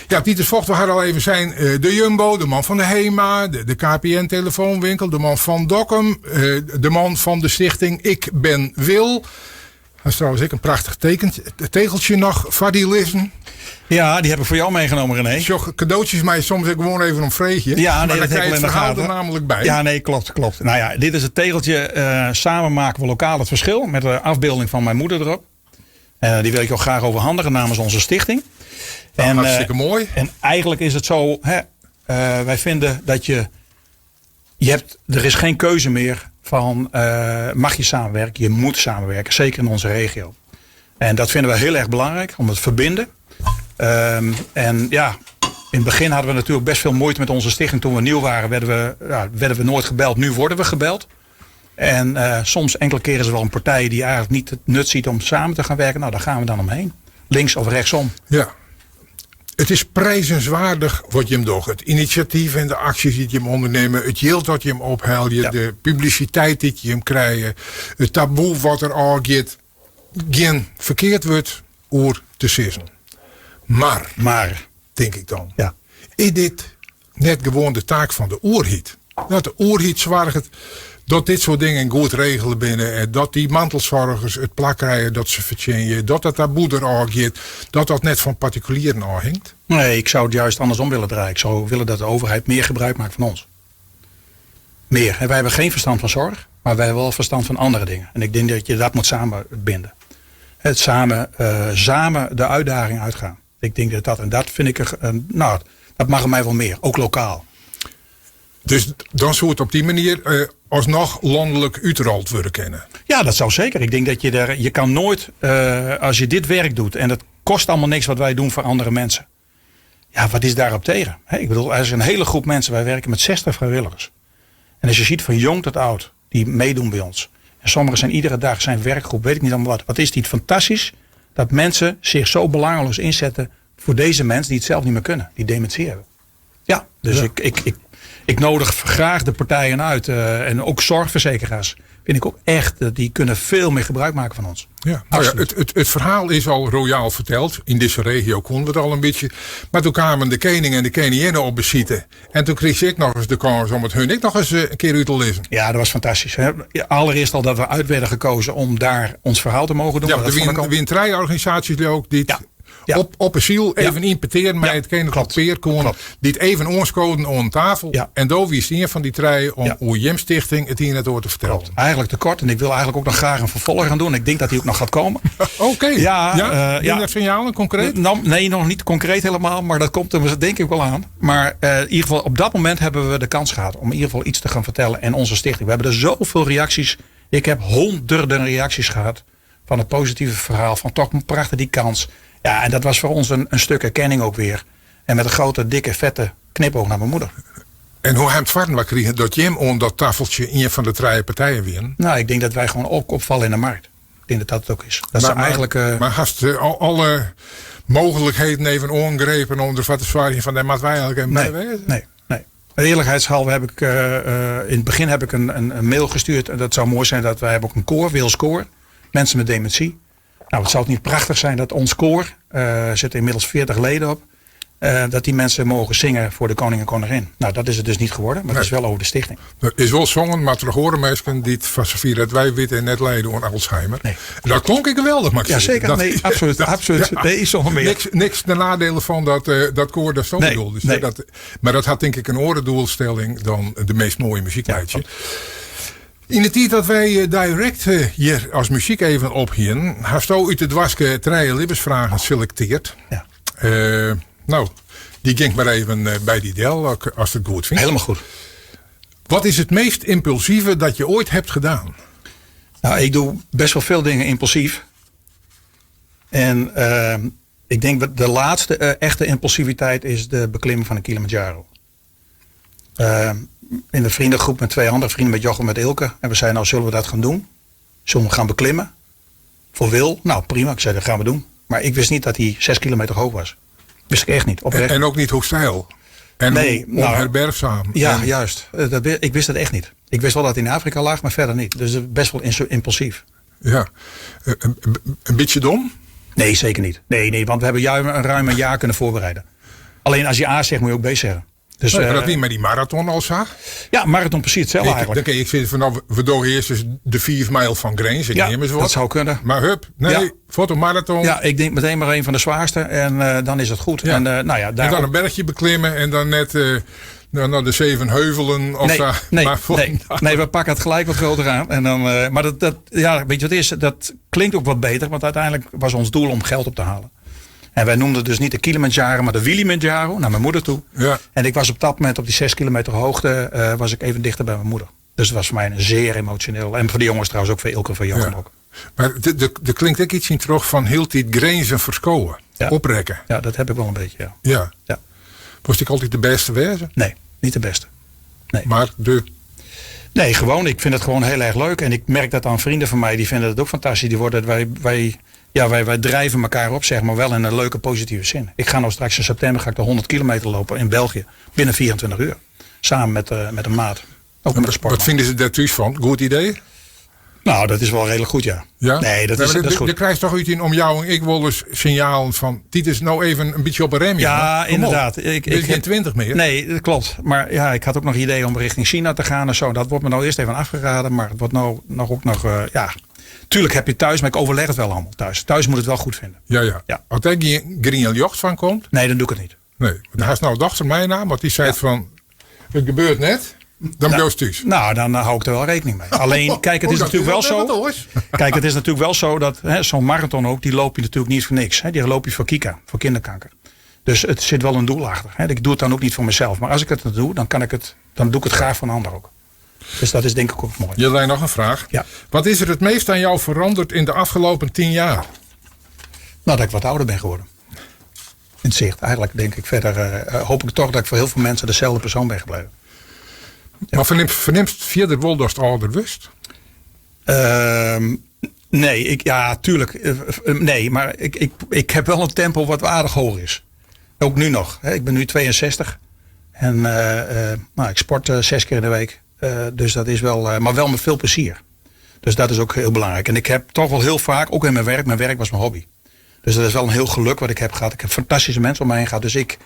Ja, Titus Vogt, we hadden al even sein. Eh, de Jumbo, de man fan de HEMA, de, de KPN telefoonwinkel, de man fan Dokkum, eh, de man fan de stichting Ik Ben Wil. Dat is trouwens ek in prachtich tekent, tegeltsje noch foar dy lizzen. Ja, die heb ik voor jou meegenomen, René. Sjoch, kadootsjes mei soms ek gewoan even om freegje. Ja, nee, maar dan dat heb krij ik je wel het in de ferhaal gaten. der namelijk by. Ja, nee, klopt, klopt. Nou ja, dit is het tegeltje. eh, samen maken we lokaal het verschil. Met de afbeelding van mijn moeder erop. Eh, die wil ik ook graag overhandigen namens onze stichting. Nou, En, eh, hartstikke moai. En eigenlijk is het zo, hè, eh, wij vinden dat je, je hebt, er is geen keuze meer van eh, mag je samenwerken, je moet samenwerken, zeker in onze regio. En dat vinden we heel erg belangrijk, om het verbinden. En ja, in het begin hadden we natuurlijk best veel moeite met onze stichting. Toen we nieuw waren, werden we, ja, werden we nooit gebeld. Nu worden we gebeld. En eh, soms enkele keren is er wel een partij die eigenlijk niet het nut ziet om samen te gaan werken. Nou, daar gaan we dan omheen. Links of rechtsom. Ja. It is prijzenswaardich wat jim dogge. It inisjatyf en de aksjes dy't jim ûndernimme, it jild dat jim ophelje, de publisiteit dy't jim krije, it taboe wat der ôfgiet. Gjin ferkeard wurd oer te sizzen. Mar, Maar, tink ik dan, ja. is dit net gewoan de taak fan de oerheid? Dat de oerheid soarget dat dit soart dingen goed regele binne en dat dy mantelsoargers it plak krije dat se fertsjinje, dat dat taboe der ôfgiet, dat dat net fan partikulieren ôfhinget? Nee, ik zou het juist andersom willen draaien. Ik zou willen dat de overheid meer gebruik maakt van ons. Meer. En wij hebben geen verstand van zorg, maar wij hebben wel verstand van andere dingen. En ik denk dat je dat moet samenbinden. Het samen, eh, samen de uitdaging uitgaan. Ik denk dat dat, en dat vind ik, er, eh, nou, dat mag er mij wel meer, ook lokaal. Dus dan soe it op dy manier eh, alsnoch lanlik útrold wurde kinne. Ja, dat zou zeker. Ik denk dat je daar, je kan nooit, eh, als je dit werk doet, en dat kost allemaal niks wat wij doen voor andere mensen. Ja, wat is daarop tegen? Hè, ik bedoel, er is een hele groep mensen, wij werken met 60 vrijwilligers. En als je ziet van jong tot oud, die meedoen bij ons. En sommigen zijn iedere dag zijn werkgroep, weet ik niet allemaal wat. Wat is dit fantastisch dat mensen zich zo belangeloos inzetten voor deze mensen die het zelf niet meer kunnen, die dementie hebben. Ja, dus Ik, ik, ik, ik nodig graag de partijen uit. eh, en ook zorgverzekeraars vind ik ook echt, eh, die kunnen veel meer gebruik maken van ons. Ja, nou ja, Absoluut. het, het, het verhaal is al royaal ferteld. Yn dizze regio koenen we it al in bytsje. Mar doe kamen de kening en de keninginne op besite. En doe krige ik nochris de kâns om it hun ek nochris eh, in kear út te lizzen. Ja, dat was fantastisch. Hè. Allereerst al dat we uit werden gekozen om daar ons verhaal te mogen doen. Ja, Dat der vond ik wienen al- wienen trije organisaasjes ook dy't Ja. Ja. op, op 'e syl even yn petear mei Ja, it keninklik klopt. pear koenen. Klopt. Dy't even oanskoden oan tafel. Ja. En do wiest ien fan dy trije om Ja. oer jim stichting it ien en it oar te fertellen. Klopt. Eigenlijk te kort. En ik wil eigenlijk ook nog graag een vervolg gaan doen. Ik denk dat die ook nog gaat komen. Oké. Ja, Ja? eh, Zijn ja. dat signalen konkreet? Nou, nee, nog niet concreet helemaal. Maar dat komt er denk ik wel aan. Maar eh, in ieder geval op dat moment hebben we de kans gehad om in ieder geval iets te gaan vertellen. En onze stichting. We hebben er zoveel reacties. Ik heb honderden reacties gehad van het positieve verhaal. Van toch prachtig die kans. Ja, en dat was voor ons een, een stuk erkenning ook weer. En met een grote, dikke, vette knipoog naar mijn moeder. En hoe het warm wat kregen dat jim oan dat tafeltsje ien fan de trije partijen wienen? Nou, ik denk dat wij gewoon ook opvallen in de markt. Ik denk dat dat het ook is. Dat ze eigenlijk... eh, Maar hast eh, al, alle mooglikheden even oangrepen om derfoar te soargjen fan dêr moatte wy eigenlik even Nee, by wêze? nee, nee. Eerlijkheidshalve heb ik eh, eh, in het begin heb ik een, een, een mail gestuurd. En dat zou mooi zijn dat wij hebben ook een koor, Wils Koor. Mensen met dementie. Nou, het zou het niet prachtig zijn dat ons koor, eh zitten inmiddels 40 leden op, eh, dat die mensen mogen zingen voor de koning en koningin. Nou, dat is het dus niet geworden, maar het is wel over de stichting. Der is wol songen, mar troch oare minsken dy't foar safier dat wy witte net lijde oan Alzheimer. Nee. Dat klonk ik geweldich, Max. Ja, zeker. Dat, Nee, absoluut. dat- absoluut. ja. Nee, zonder meer. Niks, niks ten nadele fan dat, eh, dat koar dat zo Nee, bedoelde. Dus nee. dat, mar dat hat tink ik in oare doelstelling dan de meast moaie muzyk. Ja, Ja, Yn de tiid dat wy eh, Direct eh, hjir as muzyk even ophienen, hasto út de doaske trije libbensfragen selektearre. Ja. Eh, nou, dy gean ik mar even eh, by dy del, ast it goed fynst. Helemaal goed. Wat is it meast ympulsive dat je oait hast dien? Nou, ik doe best wel veel dingen impulsief. En ehm, ik denk dat de laatste eh, echte impulsiviteit is de beklimmen van de Kilimanjaro. In de vriendengroep met twee andere vrienden, met Jochem en met Ilke. En we zeiden, nou zullen we dat gaan doen? Zullen we gaan beklimmen? Voor Wil? Nou prima, ik zei dat gaan we doen. Maar ik wist niet dat hij 6 kilometer hoog was. Wist ik echt niet, oprecht. En ook niet hoe steil. En Nee, hoe nou, onherbergzaam. Ja, En- juist. Ik wist dat echt niet. Ik wist wel dat hij in Afrika lag, maar verder niet. Dus best wel impulsief. Ja. Een beetje dom? Nee, zeker niet. Nee, nee, want we hebben ruim een jaar kunnen voorbereiden. Alleen als je A zegt, moet je ook B zeggen. Dus, Nee, maar dat niet met die marathon al zag. Ja, marathon precies hetzelfde eigenlijk. Dan kun je, ik zit van, nou, we doen eerst dus de 4 mijl van Grens. Ik Ja, neem eens wat. dat zou kunnen. Maar hup, nee, Ja. fotomarathon. Ja, ik denk meteen maar een van de zwaarste en dan is het goed. Ja. En nou ja, En daar dan een bergje beklimmen en dan net naar de Zeven Heuvelen. Of Nee, zo. nee, Maar voor- nee, nee, we pakken het gelijk wat groter aan. En dan, maar dat, dat, ja, weet je wat het is? Dat klinkt ook wat beter, want uiteindelijk was ons doel om geld op te halen. En wij noemden het dus niet de Kilimanjaro, maar de Willimanjaro, naar mijn moeder toe. Ja. En ik was op dat moment op die 6 kilometer hoogte, was ik even dichter bij mijn moeder. Dus dat was voor mij een zeer emotioneel. En voor de jongens trouwens ook, voor Ilke en voor Jochem Ja. ook. Maar er klinkt ook iets in terug van heel die grenzen verscholen, Ja. oprekken. Ja, dat heb ik wel een beetje, ja. Ja. Ja. Was ik altijd de beste wezen? Nee, niet de beste. Nee. Maar de... Nee, gewoon. Ik vind het gewoon heel erg leuk. En ik merk dat aan vrienden van mij, die vinden het ook fantastisch. Die worden, wij, wij, ja, wij, wij drijven elkaar op, zeg maar, wel in een leuke positieve zin. Ik ga nou straks in september ga ik de 100 kilometer lopen in België. Binnen 24 uur. Samen met een maat. Ook met een sportman. Wat vinden ze daar thuis van? Goed idee? Nou, dat is wel redelijk goed, ja. Ja? Nee, Maar dat is goed. Je krijgt toch iets in om jou en ik wil dus signalen van... Titus, nou even een beetje op een rem. Ja, jongen. Kom op. inderdaad. Ik, ben geen 20 meer. Nee, dat klopt. Maar ja, ik had ook nog ideeën om richting China te gaan en zo. Dat wordt me nou eerst even afgeraden. Maar het wordt nou nog ook nog... ja. Tuurlijk heb je thuis, maar ik overleg het wel allemaal thuis. Thuis moet het wel goed vinden. Ja, ja. Ja. Als daar geen green jocht van komt... Nee, dan doe ik het niet. Nee, want daar is nou dochter mijn naam, want die zei van... Het gebeurt net, dan blijf je thuis. Nou, dan hou ik er wel rekening mee. Alleen, kijk, het is Oh, dat natuurlijk wel is wel zo. net wat hoor. Kijk, het is natuurlijk wel zo dat zo'n marathon ook, die loop je natuurlijk niet voor niks. Hè. Die loop je voor Kika, voor kinderkanker. Dus het zit wel een doel achter. Hè. Ik doe het dan ook niet voor mezelf. Maar als ik het dan doe, dan kan ik het, dan doe ik het graag voor een ander ook. Dus dat is denk ik ook mooi. Jolijn, nog een vraag. Ja. Wat is er het meest aan jou veranderd in de afgelopen 10 jaar? Nou, dat ik wat ouder ben geworden. In het zicht. Eigenlijk denk ik verder, hoop ik toch dat ik voor heel veel mensen dezelfde persoon ben gebleven. Ja. Maar verneemt verder wel dat het ouder wist? Nee, ik, ja, tuurlijk. Nee, maar ik heb wel een tempo wat aardig hoog is. Ook nu nog. Hè. Ik ben nu 62. En ik sport 6 keer in de week. Dus dat is wel, maar wel met veel plezier. Dus dat is ook heel belangrijk. En ik heb toch wel heel vaak, ook in mijn werk, mijn werk was mijn hobby. Dus dat is wel een heel geluk wat ik heb gehad. Ik heb fantastische mensen om me heen gehad. Dus ik,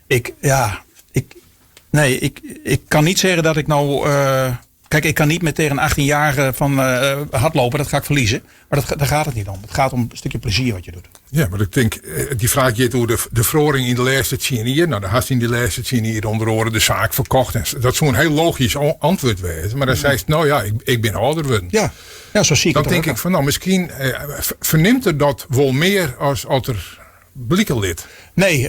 ik, ja, ik, nee, ik, ik kan niet zeggen dat ik nou... Kijk, ik kan niet meer tegen een 18-jarige van hardlopen. Dat ga ik verliezen. Maar daar gaat het niet om. Het gaat om een stukje plezier wat je doet. Ja, maar ik denk, die vraag je hoe de verloring in de laatste 10 jaar. Nou, de hast in de laatste 10 jaar onder oren de zaak verkocht. En dat zou een heel logisch antwoord wezen. Maar dan zei ze, nou ja, ik ben ouder geworden. Ja, ja, zo zie ik Dan het denk ook. ik van, nou, misschien verneemt er dat wel meer als er blikken lid. Nee,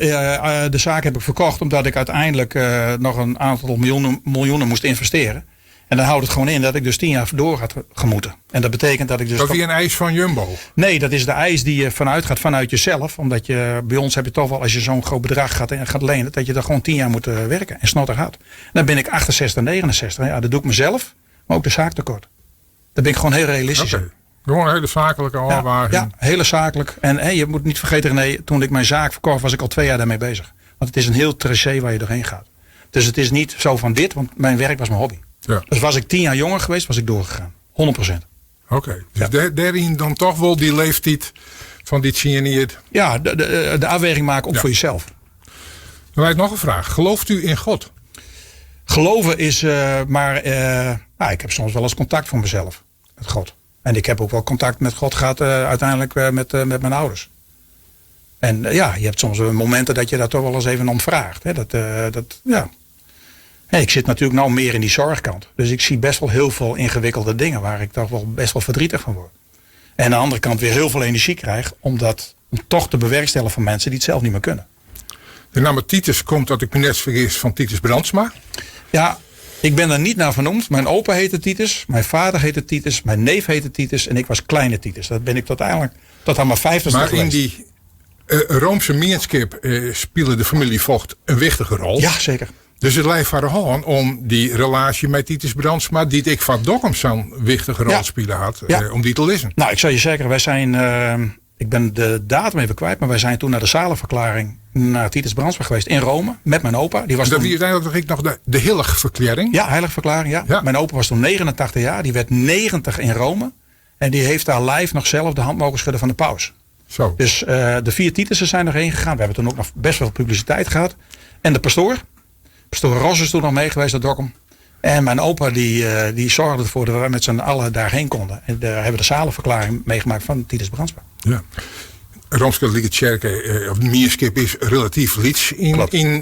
de zaak heb ik verkocht omdat ik uiteindelijk nog een aantal miljoenen moest investeren. En dan houdt het gewoon in dat ik dus 10 jaar door had gemoeten. En dat betekent dat ik dus Dat toch is een eis van Jumbo? Nee, dat is de eis die je vanuit gaat vanuit jezelf. Omdat je bij ons heb je toch wel, als je zo'n groot bedrag gaat lenen, dat je daar gewoon 10 jaar moet werken en snotter gaat. En dan ben ik 68, 69. Ja, dat doe ik mezelf, maar ook de zaak tekort. Daar ben ik gewoon heel realistisch Oké. in. Gewoon een hele zakelijke afwaging. Ja, hele zakelijk. En je moet niet vergeten, René, toen ik mijn zaak verkocht, was ik al 2 jaar daarmee bezig. Want het is een heel tracé waar je doorheen gaat. Dus het is niet zo van dit, want mijn werk was mijn hobby. Dus was ik 10 jaar jonger geweest, was ik doorgegaan. 100%. Oké, dus daarin dan toch wel die leeftijd van die tien Ja, de afweging maken ook voor jezelf. Dan heb ik nog een vraag. Gelooft u in God? Geloven is, maar ik heb soms wel eens contact voor mezelf met God. En ik heb ook wel contact met God gehad uiteindelijk met mijn ouders. En je hebt soms momenten dat je daar toch wel eens even om vraagt. Hè? Dat dat, ja. Hey, ik zit natuurlijk nou meer in die zorgkant. Dus ik zie best wel heel veel ingewikkelde dingen waar ik toch wel best wel verdrietig van word. En aan de andere kant weer heel veel energie krijg om toch te bewerkstelligen van mensen die het zelf niet meer kunnen. De naam Titus komt, dat ik me net vergis, van Titus Brandsma. Ja, ik ben daar niet naar vernoemd. Mijn opa heette Titus, mijn vader heette Titus, mijn neef heette Titus en ik was kleine Titus. Dat ben ik tot eigenlijk tot aan mijn 50ste Maar in geweest. die Roomse gemeenschap speelde de familie Vogt een wichtige rol. Ja, zeker. Dus it lei foar de hân om dy relaasje mei Titus Brandsma, dy't ek foar Dokkum sa'n wichtige rol spile hat, om dy te lizzen. Nou, ik zal je zeggen, wij zijn, ik ben de datum even kwijt, maar wij zijn toen naar de zaligverklaring naar Titus Brandsma geweest in Rome met mijn opa. Die was dat toen, wie uiteindelijk nog, ik nog de heiligverklaring? Ja, heiligverklaring, ja. Ja. Mijn opa was toen 89 jaar, die werd 90 in Rome. En die heeft daar live nog zelf de hand mogen schudden van de paus. Zo. Dus de 4 Titussen zijn nog heen gegaan. We hebben toen ook nog best wel publiciteit gehad. En de pastoor. Pastoor Ros is toen nog mee geweest naar Dokkum. En mijn opa die zorgde ervoor dat we met z'n allen daarheen konden. En daar hebben we de zaligverklaring meegemaakt van Titus Brandsma. Ja. Rooms-Katholieke Kerk, of Mierskip is relatief lyts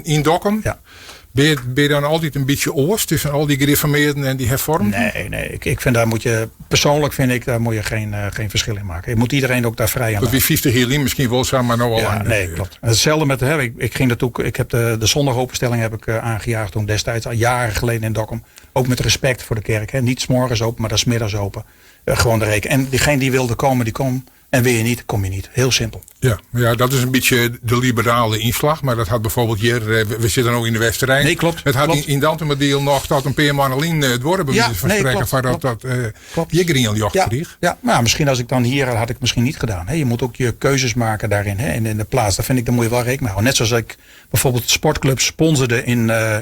in Dokkum. Ja. Ben je dan altijd een beetje oors tussen al die gereformeerden en die hervormden? Nee, nee. Ik, ik vind daar moet je, persoonlijk vind ik, daar moet je geen verschil in maken. Je moet iedereen ook daar vrij aan Dat wie laten. 50 jaar lien misschien wel samen, maar nou al Ja, lang. nee, klopt. En hetzelfde met, hè, ik, ik ging naartoe, ik heb de zondagopenstelling heb ik aangejaagd toen destijds, al jaren geleden in Dokkum. Ook met respect voor de kerk. Hè. Niet 's morgens open, maar dat 's middags open. Gewoon de reken. En diegene die wilde komen, die kon. En wil je niet, kom je niet. Heel simpel. Ja, maar ja, dat is een beetje de liberale inslag. Maar dat had bijvoorbeeld hier, we zitten ook in de Westerijn. Nee, klopt, Het had klopt. in Dantumadiel nog dat een paar mannen alleen het worden bij Ja, wijze van nee, spreken klopt, van klopt. dat Klopt. je greenjocht kreeg. Ja, maar misschien als ik dan hier had ik misschien niet gedaan. Hè. Je moet ook je keuzes maken daarin. Hè. En in de plaats, daar vind ik, daar moet je wel rekening mee houden. Net zoals ik bijvoorbeeld sportclubs sponsorde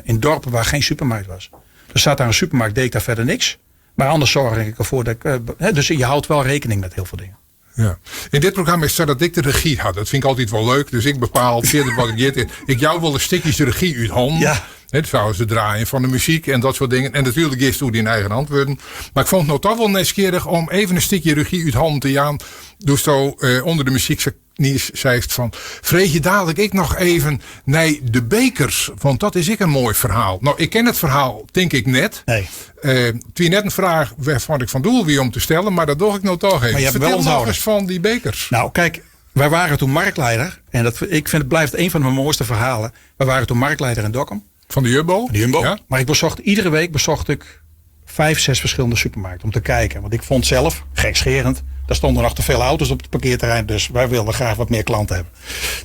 in dorpen waar geen supermarkt was. Er zat daar een supermarkt, deed ik daar verder niks. Maar anders zorg ik ervoor dat ik hè, dus je houdt wel rekening met heel veel dingen. Ja. In dit programma is het zo dat ik de regie had. Dat vind ik altijd wel leuk. Dus ik bepaal verder wat ik dit. Ik jou wel een stukjes de regie uit handen. Hè, trouwens, het draaien van de muziek en dat soort dingen. En natuurlijk eerst hoe die in eigen hand worden. Maar ik vond het nou toch wel nieuwsgierig om even een stukje regie uit handen te gaan. Dus zo onder de muziek Nies zei het van, vreeg je dadelijk ik nog even naar de bekers, want dat is ik een mooi verhaal. Nou, ik ken het verhaal, denk ik net. Nee. Het was net een vraag waarvan ik van doel wie om te stellen, maar dat doe ik nou toch even. Maar je hebt Vertel wel nog onthouden. eens van die bekers. Nou, kijk, wij waren toen marktleider. En dat, ik vind het blijft een van mijn mooiste verhalen. Wij waren toen marktleider in Dokkum. Van de Jumbo? Van de Jumbo. Ja. Maar iedere week bezocht ik 5, 6 verschillende supermarkten om te kijken. Want ik vond zelf, gekscherend, daar stonden nog te veel auto's op het parkeerterrein. Dus wij wilden graag wat meer klanten hebben.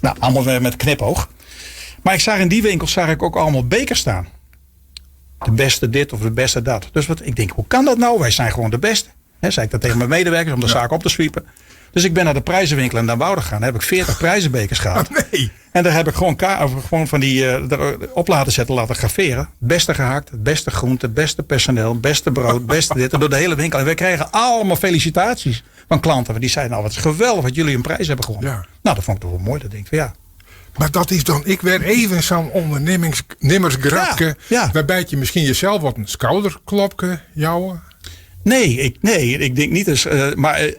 Nou, allemaal weer met knipoog. Maar ik zag in die winkel zag ik ook allemaal bekers staan. De beste dit of de beste dat. Dus wat, ik denk, hoe kan dat nou? Wij zijn gewoon de beste. Hè, zei ik dat tegen mijn medewerkers om de zaak op te sweepen. Dus ik ben naar de prijzenwinkel in Damwoude gegaan. Daar heb ik 40 prijzenbekers gehaald. Nee. En daar heb ik gewoon of gewoon van die daar op laten zetten, laten graveren. Beste gehakt, het beste groente, het beste personeel, het beste brood, het beste dit. En door de hele winkel. En we kregen allemaal felicitaties van klanten. Want die zeiden, nou wat is geweldig dat jullie een prijs hebben gewonnen. Nou, dat vond ik toch wel mooi. Dat denk ik van ja. Maar dat is dan, ik werd even zo'n ondernemersgrapje. Waarbij je misschien jezelf wat een schouderklopje jouwen. Nee, ik denk niet eens. Maar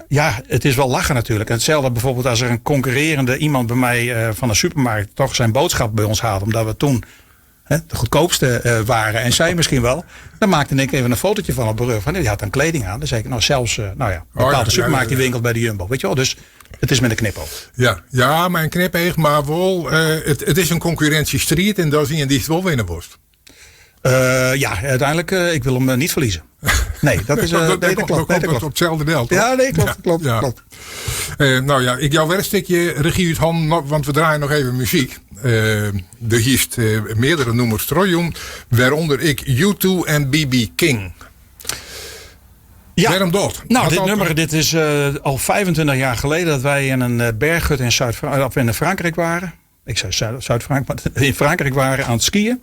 ja, het is wel lachen natuurlijk. En hetzelfde bijvoorbeeld als er een concurrerende iemand bij mij van een supermarkt toch zijn boodschap bij ons haalde. Omdat we toen, hè, de goedkoopste waren. En zij misschien wel. Dan maakte ik even een fotootje van op brug. Van, die had dan kleding aan. Dan zei ik, nou zelfs nou ja, bepaalde supermarkt die winkelt bij de Jumbo. Weet je wel? Dus het is met een knipoog. Ja, ja, maar een knipoog, maar wel, het is een concurrentiestrijd en daar zie je die het wel winnen worst. Ja, uiteindelijk, ik wil hem niet verliezen. Nee, dat is, Dat nee, dat klopt. komt Nee, dat klopt. op hetzelfde deel, toch? Ja, nee, klopt, klopt, klopt. Nou ja, ik jouw werkstukje regie uit handen, want we draaien nog even muziek. Er hiest meerdere noemers Trojon, waaronder ik U2 en BB King. Waarom dat? Had Dit dat nummer, dit is al 25 jaar geleden dat wij in een berghut in Zuid-Fra-, of in Frankrijk waren. Ik zei Zuid-Frankrijk, maar in Frankrijk waren aan het skiën.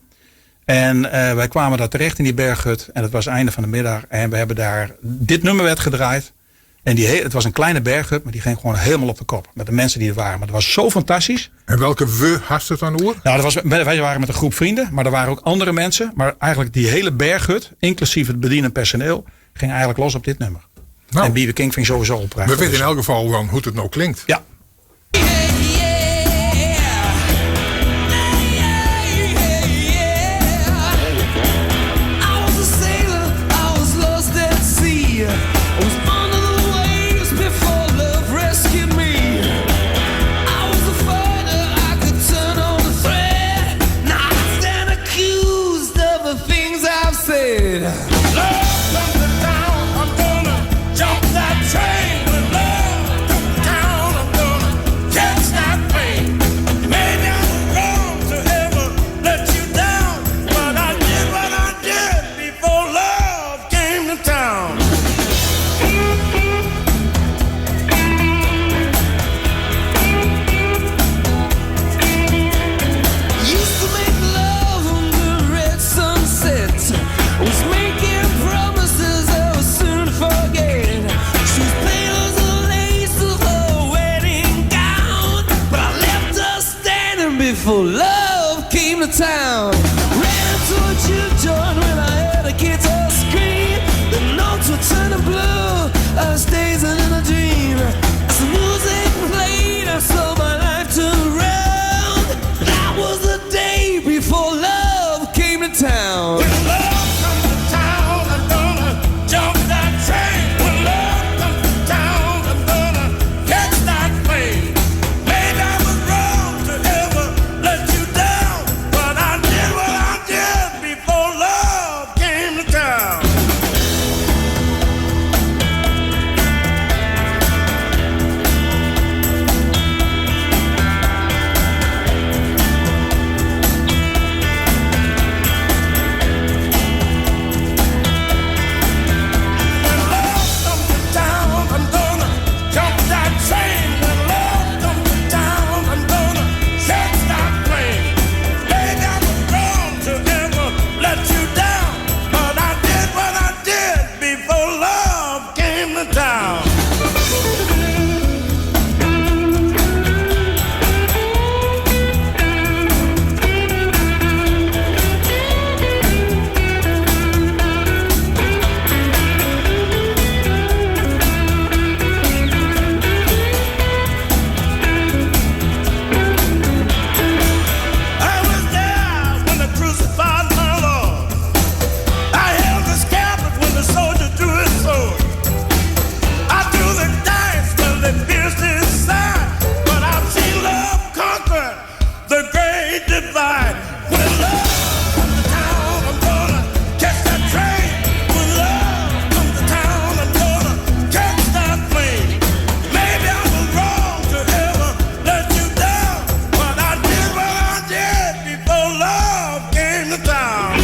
En wij kwamen daar terecht in die berghut. En het was het einde van de middag. En we hebben daar... Dit nummer werd gedraaid. En het was een kleine berghut, maar die ging gewoon helemaal op de kop. Met de mensen die er waren. Maar het was zo fantastisch. En welke we had het dan oor? Nou, wij waren met een groep vrienden. Maar er waren ook andere mensen. Maar eigenlijk die hele berghut, inclusief het bedienend personeel, ging eigenlijk los op dit nummer. En B.B. King ging sowieso op. We weten in elk geval dan hoe het nou klinkt. Ja. Love comes to town, I'm gonna jump that train. When love comes to town, I'm gonna before love came to town. Ran into a juke joint when I heard a guitar scream. The notes were turning blue. I was dazing in a dream. As the music played, I saw my life turn around. That was the day before love came to town. When love comes to town, I'm gonna jump that train. When love comes to town, I'm gonna catch that plane. Maybe I was wrong to ever let you down, but I did what I did before love came to town. When love comes to town, I'm gonna jump that train. When love comes to town, I'm gonna catch that plane. Maybe I was wrong to ever let you down, but I did what I did before love came to town. I was there when they crucified my Lord. I held the scabbard when the soldier drew his sword. I threw the dice when they pierced his side. But I've seen love conquer the great divide. When love comes to town, I'm gonna catch that train. When love comes to town, I'm gonna catch that plane. Maybe I was wrong to ever let you down, but I did what I did before love came to town.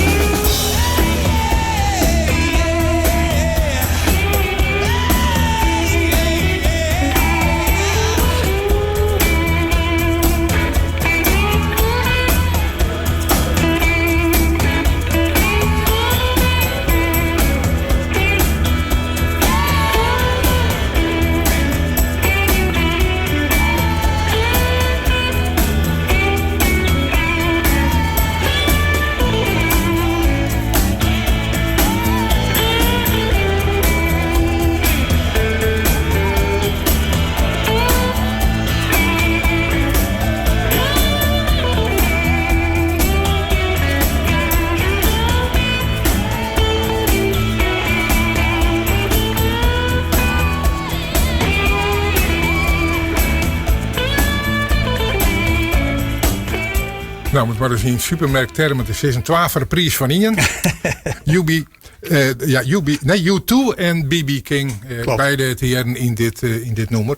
Nou, moet maar eens in supermerkttermen. Het is een 12 prijs van Ian. UB, ja, UB, nee, U2 en BB King. Beide het heren in dit nummer.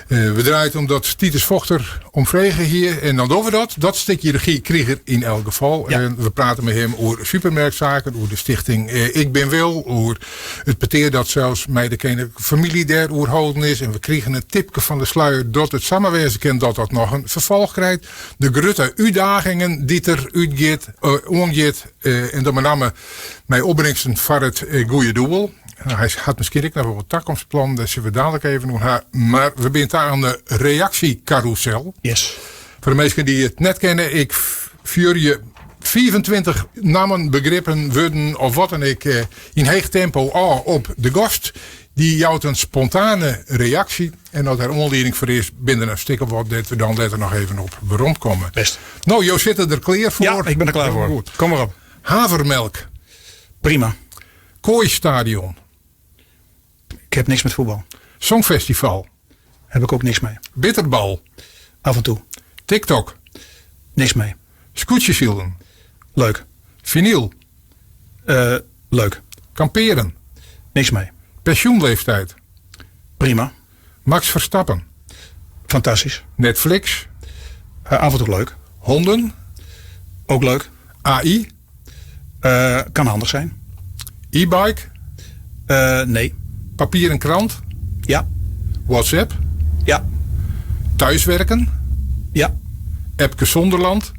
We draaien omdat Titus Vochter omvregen hier. En dan doen we dat. Dat stukje regie kreeg er in elk geval. En we praten met hem over supermarktzaken, over de stichting Ik Ben Wil, over het peteer dat zelfs mij de koninklijke familie daar oerhouden is. En we kregen een tipje van de sluier dat het samenwerken kent dat dat nog een vervolg krijgt. De grote uitdagingen die er uitgeet, omgeet, en dan met name mijn opbrengsten van het goede doel. Nou, hij had misschien ook nog wel wat toekomstplan, dat zullen we dadelijk even doen. Maar we zijn daar aan de reactiecarousel. Voor de mensen die het net kennen, ik vuur je 24 namen, begrippen, woorden of wat dan ik in heeg tempo op de gast. Die jouwt een spontane reactie. En dat er aanleiding voor is binnen een stik of wat, dat we dan later nog even op rondkomen. Best. Nou, Jo zit er klaar voor. Ja, ik ben er klaar voor. Goed. Kom maar op. Havermelk. Prima. Kooistadion. Ik heb niks met voetbal. Songfestival. Heb ik ook niks mee. Bitterbal. Af en toe. TikTok. Niks mee. Scootjesielen. Leuk. Vinyl. Leuk. Kamperen. Niks mee. Pensioenleeftijd. Prima. Max Verstappen. Fantastisch. Netflix. Af en toe leuk. Honden. Ook leuk. AI. Kan handig zijn. E-bike. Nee. Papier en krant. Ja. WhatsApp. Ja. Thuiswerken. Ja. Epke Zonderland.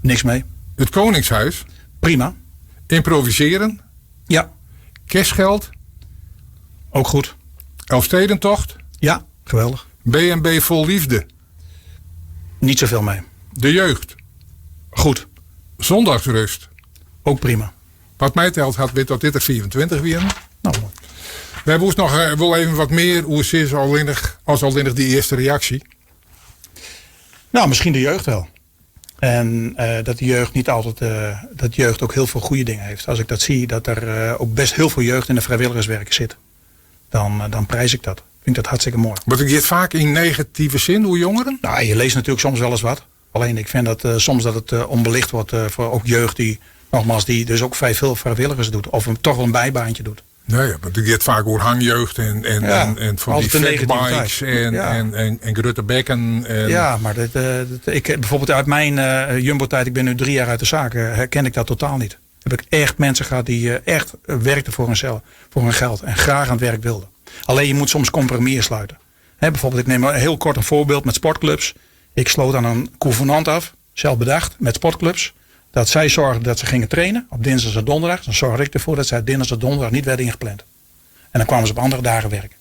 Niks mee. Het Koningshuis. Prima. Improviseren. Ja. Cashgeld. Ook goed. Elfstedentocht. Ja, geweldig. B&B vol liefde. Niet zoveel mee. De jeugd. Goed. Zondagsrust. Ook prima. Wat mij telt had wit dat dit er 24 wienen. Nou, mooi. Wij moesten nog wel even wat meer hoe het is als allinnig die eerste reactie. Nou, misschien de jeugd wel. En dat de jeugd niet altijd, dat de jeugd ook heel veel goede dingen heeft. Als ik dat zie, dat er ook best heel veel jeugd in de vrijwilligerswerken zit. Dan prijs ik dat. Vind ik dat hartstikke mooi. Maar het gaat vaak in negatieve zin, hoe jongeren? Nou, je leest natuurlijk soms wel eens wat. Alleen ik vind dat soms dat het onbelicht wordt voor ook jeugd die, nogmaals, die dus ook vrij veel vrijwilligers doet. Of een, toch wel een bijbaantje doet. Nee, ja, want het gaat vaak over hangjeugd en van Altijd die de negativiteit. fatbikes en grote bekken. En Ja, maar dat, ik, bijvoorbeeld uit mijn Jumbo-tijd, ik ben nu 3 jaar uit de zaak, herken ik dat totaal niet. Heb ik echt mensen gehad die echt werkten voor hun geld en graag aan het werk wilden. Alleen je moet soms compromis sluiten. Hè, bijvoorbeeld, ik neem heel kort een voorbeeld met sportclubs. Ik sloot aan een convenant af, zelf bedacht, met sportclubs. Dat zij zorgden dat ze gingen trainen op dinsdag en donderdag. Dan zorgde ik ervoor dat zij dinsdag en donderdag niet werden ingepland. En dan kwamen ze op andere dagen werken.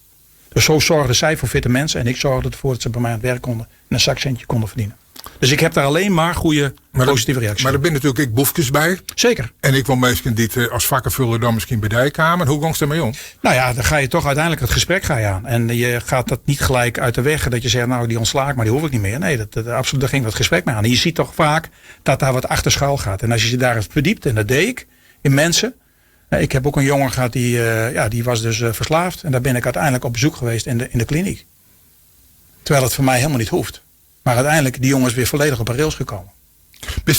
Dus zo zorgden zij voor fitte mensen. En ik zorgde ervoor dat ze bij mij aan het werk konden. En een zakcentje konden verdienen. Dus ik heb daar alleen maar goede, positieve reacties Maar er op. zijn natuurlijk ook boefjes bij. Zeker. En ik wil mensen die het als vakkenvuller dan misschien bij de kamer. Hoe gong ze daarmee om? Nou ja, dan ga je toch uiteindelijk het gesprek ga je aan. En je gaat dat niet gelijk uit de weg. Dat je zegt, nou die ontsla ik, maar die hoef ik niet meer. Nee, absoluut, daar ging dat gesprek mee aan. En je ziet toch vaak dat daar wat achter schuil gaat. En als je je daar eens verdiept, en dat deed ik, in mensen. Ik heb ook een jongen gehad die was dus verslaafd. En daar ben ik uiteindelijk op bezoek geweest in de kliniek. Terwijl het voor mij helemaal niet hoeft. Maar uiteindelijk, die jongen is weer volledig op een rails gekomen.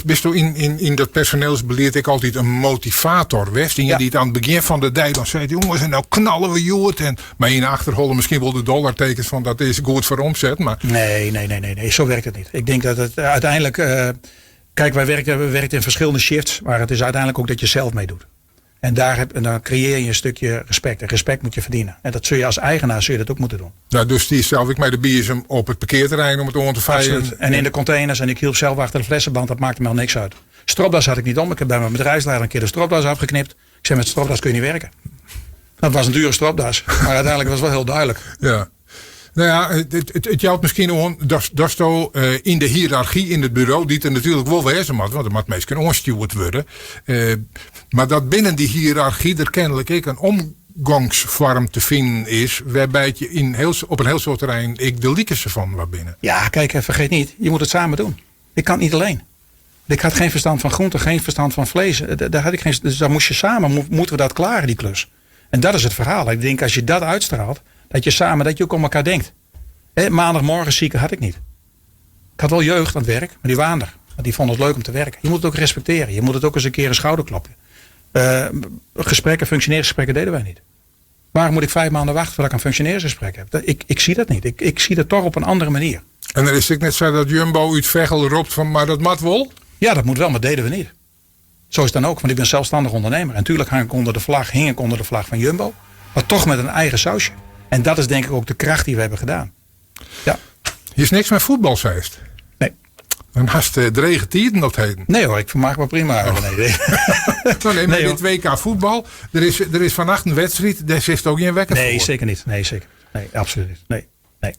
Bist u in dat personeelsbeleid ik altijd een motivator, West? Die het aan het begin van de dag dan zei, jongens, en nou knallen we joert. En, maar in de achterhollen misschien wel de dollartekens van dat is goed voor omzet. Maar Nee, nee, nee, nee, nee, zo werkt het niet. Ik denk dat het uiteindelijk... Kijk, wij werken, we werken in verschillende shifts, maar het is uiteindelijk ook dat je zelf meedoet. En dan creëer je een stukje respect. En respect moet je verdienen. En dat zul je als eigenaar zul je dat ook moeten doen. Nou, dus die zelf ik mij de bier op het parkeerterrein om het om te veilen. Absoluut. En in de containers. En ik hielp zelf achter de flessenband. Dat maakte me al niks uit. Stropdas had ik niet om. Ik heb bij mijn bedrijfsleider een keer de stropdas afgeknipt. Ik zei, met stropdas kun je niet werken. Dat was een dure stropdas. Maar uiteindelijk was het wel heel duidelijk. Ja. Nou ja, het jouwt misschien om dat zo in de hiërarchie in het bureau, die er natuurlijk wel wezen moet, want er moet meestal kunnen onstuurd worden. Maar dat binnen die hiërarchie er kennelijk ook een omgangsvorm te vinden is, waarbij je op een heel soort terrein ik de liekes van wat binnen. Ja, kijk, vergeet niet, je moet het samen doen. Ik kan het niet alleen. Ik had geen verstand van groente, geen verstand van vlees. Daar had ik geen, dus daar moest je samen, moeten we dat klaren, die klus. En dat is het verhaal. Ik denk, als je dat uitstraalt, dat je samen, dat je ook om elkaar denkt. Hè, maandagmorgen zieken had ik niet. Ik had wel jeugd aan het werk, maar die waren er. Want die vonden het leuk om te werken. Je moet het ook respecteren. Je moet het ook eens een keer een schouderklapje. Gesprekken, functioneringsgesprekken deden wij niet. Waarom moet ik 5 maanden wachten voordat ik een functioneringsgesprek heb? Ik zie dat niet. Ik zie dat toch op een andere manier. En dan is ik net zo dat Jumbo uit Veghel roept van, maar dat moet wel? Ja, dat moet wel, maar dat deden we niet. Zo is het dan ook, want ik ben zelfstandig ondernemer. En tuurlijk hang ik onder de vlag, hing ik onder de vlag van Jumbo. Maar toch met een eigen sausje. En dat is denk ik ook de kracht die we hebben gedaan. Ja. Hier is niks met voetbal, zei het. Nee. Dan haast de drege tijden dat heden. Nee hoor, ik vermaak me prima. Oh. Nee, nee. Nou, nee, maar Nee, dit hoor. WK voetbal, er is vannacht een wedstrijd, daar zit ook geen wekker Nee, voor. zeker niet. Nee, zeker. Nee, absoluut niet. Nee, nee.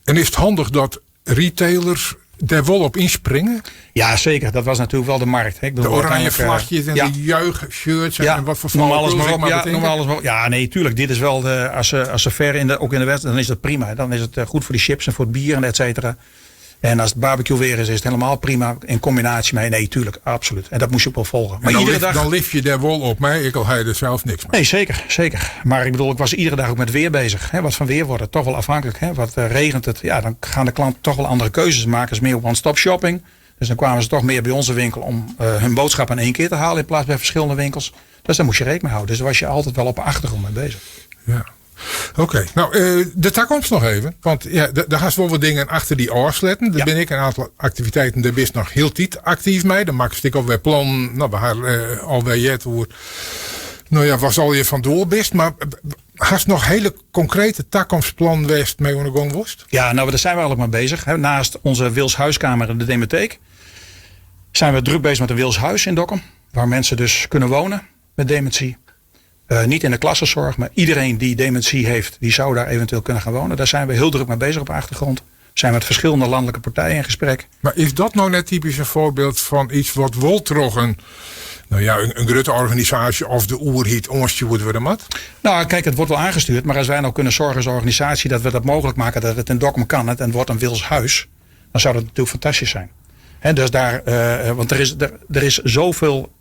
En is het handig dat retailers daar wel op inspringen? Ja, zeker. Dat was natuurlijk wel de markt. Hè. Ik bedoel, De oranje uiteindelijk vlagjes en ja. de juichshirts Ja, en wat voor noem alles flauwekul maar ik op. maar Ja, bedenken. noem alles maar op. Ja, nee, tuurlijk. Dit is wel de, als ze, als ze ver in de, ook in de wedstrijd, dan is dat prima. Dan is het goed voor de chips en voor het bier en et cetera. En als het barbecue weer is, is het helemaal prima. In combinatie mee. Nee, tuurlijk, absoluut. En dat moest je ook wel volgen. Maar En iedere dag dan lift je daar wel op mij. Ik al hij er zelf niks mee. Nee, zeker, zeker. Maar ik was iedere dag ook met weer bezig. Hè? Wat van weer wordt het toch wel afhankelijk. Hè? Wat regent het? Ja, dan gaan de klanten toch wel andere keuzes maken. Dus meer one-stop shopping. Dus dan kwamen ze toch meer bij onze winkel om hun boodschap in één keer te halen in plaats bij verschillende winkels. Dus daar moest je rekening mee houden. Dus daar was je altijd wel op de achtergrond mee bezig. Ja. Oké, de toekomst nog even. Want ja, daar gaan wel wat dingen achter die oorsletten. Daar ben ik een aantal activiteiten, daar bist nog heel tijd actief mee. Dan maak ik alweer plan. Nou, we hadden alweer jet hoe. Nou ja, was al je van door bist. Maar hast nog hele concrete toekomstplan west mee onder gong worst? Ja, daar zijn we eigenlijk mee bezig. Hè. Naast onze Wils Huiskamer en de Dementheek zijn we druk bezig met een Wils Huis in Dokkum. Waar mensen dus kunnen wonen met dementie. Niet in de klassenzorg, maar iedereen die dementie heeft, die zou daar eventueel kunnen gaan wonen. Daar zijn we heel druk mee bezig op de achtergrond. We zijn met verschillende landelijke partijen in gesprek. Maar is dat nou net typisch een voorbeeld van iets wat wol troch in, nou ja, in grutte organisaasje of de oerheid oanstjoerd wurde moat? Nou, kijk, het wordt wel aangestuurd. Maar als wij nou kunnen zorgen als organisatie dat we dat mogelijk maken, dat het in Dokkum kan het en wordt een Wils huis, dan zou dat natuurlijk fantastisch zijn. Hè, dus daar, want er is, er, er is zoveel,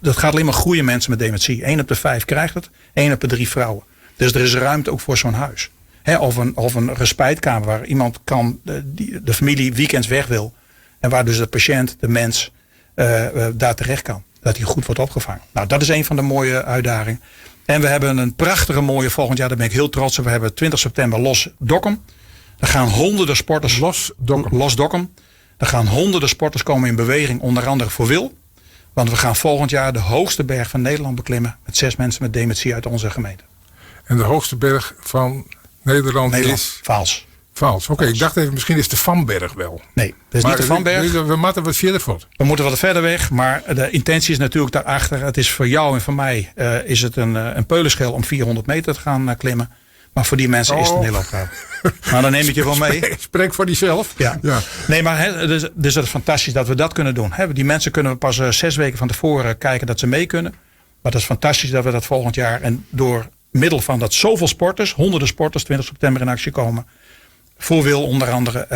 dat gaat alleen maar groeien mensen met dementie. 1 op de 5 krijgt het, 1 op de 3 vrouwen. Dus er is ruimte ook voor zo'n huis. Hè, of een respijtkamer waar iemand kan, die, de familie weekends weg wil. En waar dus de patiënt, de mens, daar terecht kan. Dat hij goed wordt opgevangen. Nou, dat is een van de mooie uitdagingen. En we hebben een prachtige mooie volgend jaar. Daar ben ik heel trots op. We hebben 20 september Los Dokkum. Daar gaan honderden sporters. Los Dokkum. Los Dokkum. Daar gaan honderden sporters komen in beweging. Onder andere voor Wil. Want we gaan volgend jaar de hoogste berg van Nederland beklimmen. Met 6 mensen met dementie uit onze gemeente. En de hoogste berg van Nederland Nederland. is? Vaals. Vaals. Oké, ik dacht even, misschien is de Vanberg wel. Nee, dat is Maar niet de Vanberg. we moeten wat verder voort. We moeten wat verder weg, maar de intentie is natuurlijk daarachter. Het is voor jou en voor mij is het een peulenschil om 400 meter te gaan klimmen. Maar voor die mensen is het een hele opgave. Maar dan neem ik je wel mee. Spreek voor diezelf. Ja. Nee, maar hè, dus dat is fantastisch dat we dat kunnen doen. Hè, die mensen kunnen we pas 6 weken van tevoren kijken dat ze mee kunnen. Maar dat is fantastisch dat we dat volgend jaar en door middel van dat zoveel sporters, honderden sporters, 20 september in actie komen. Voor Wil onder andere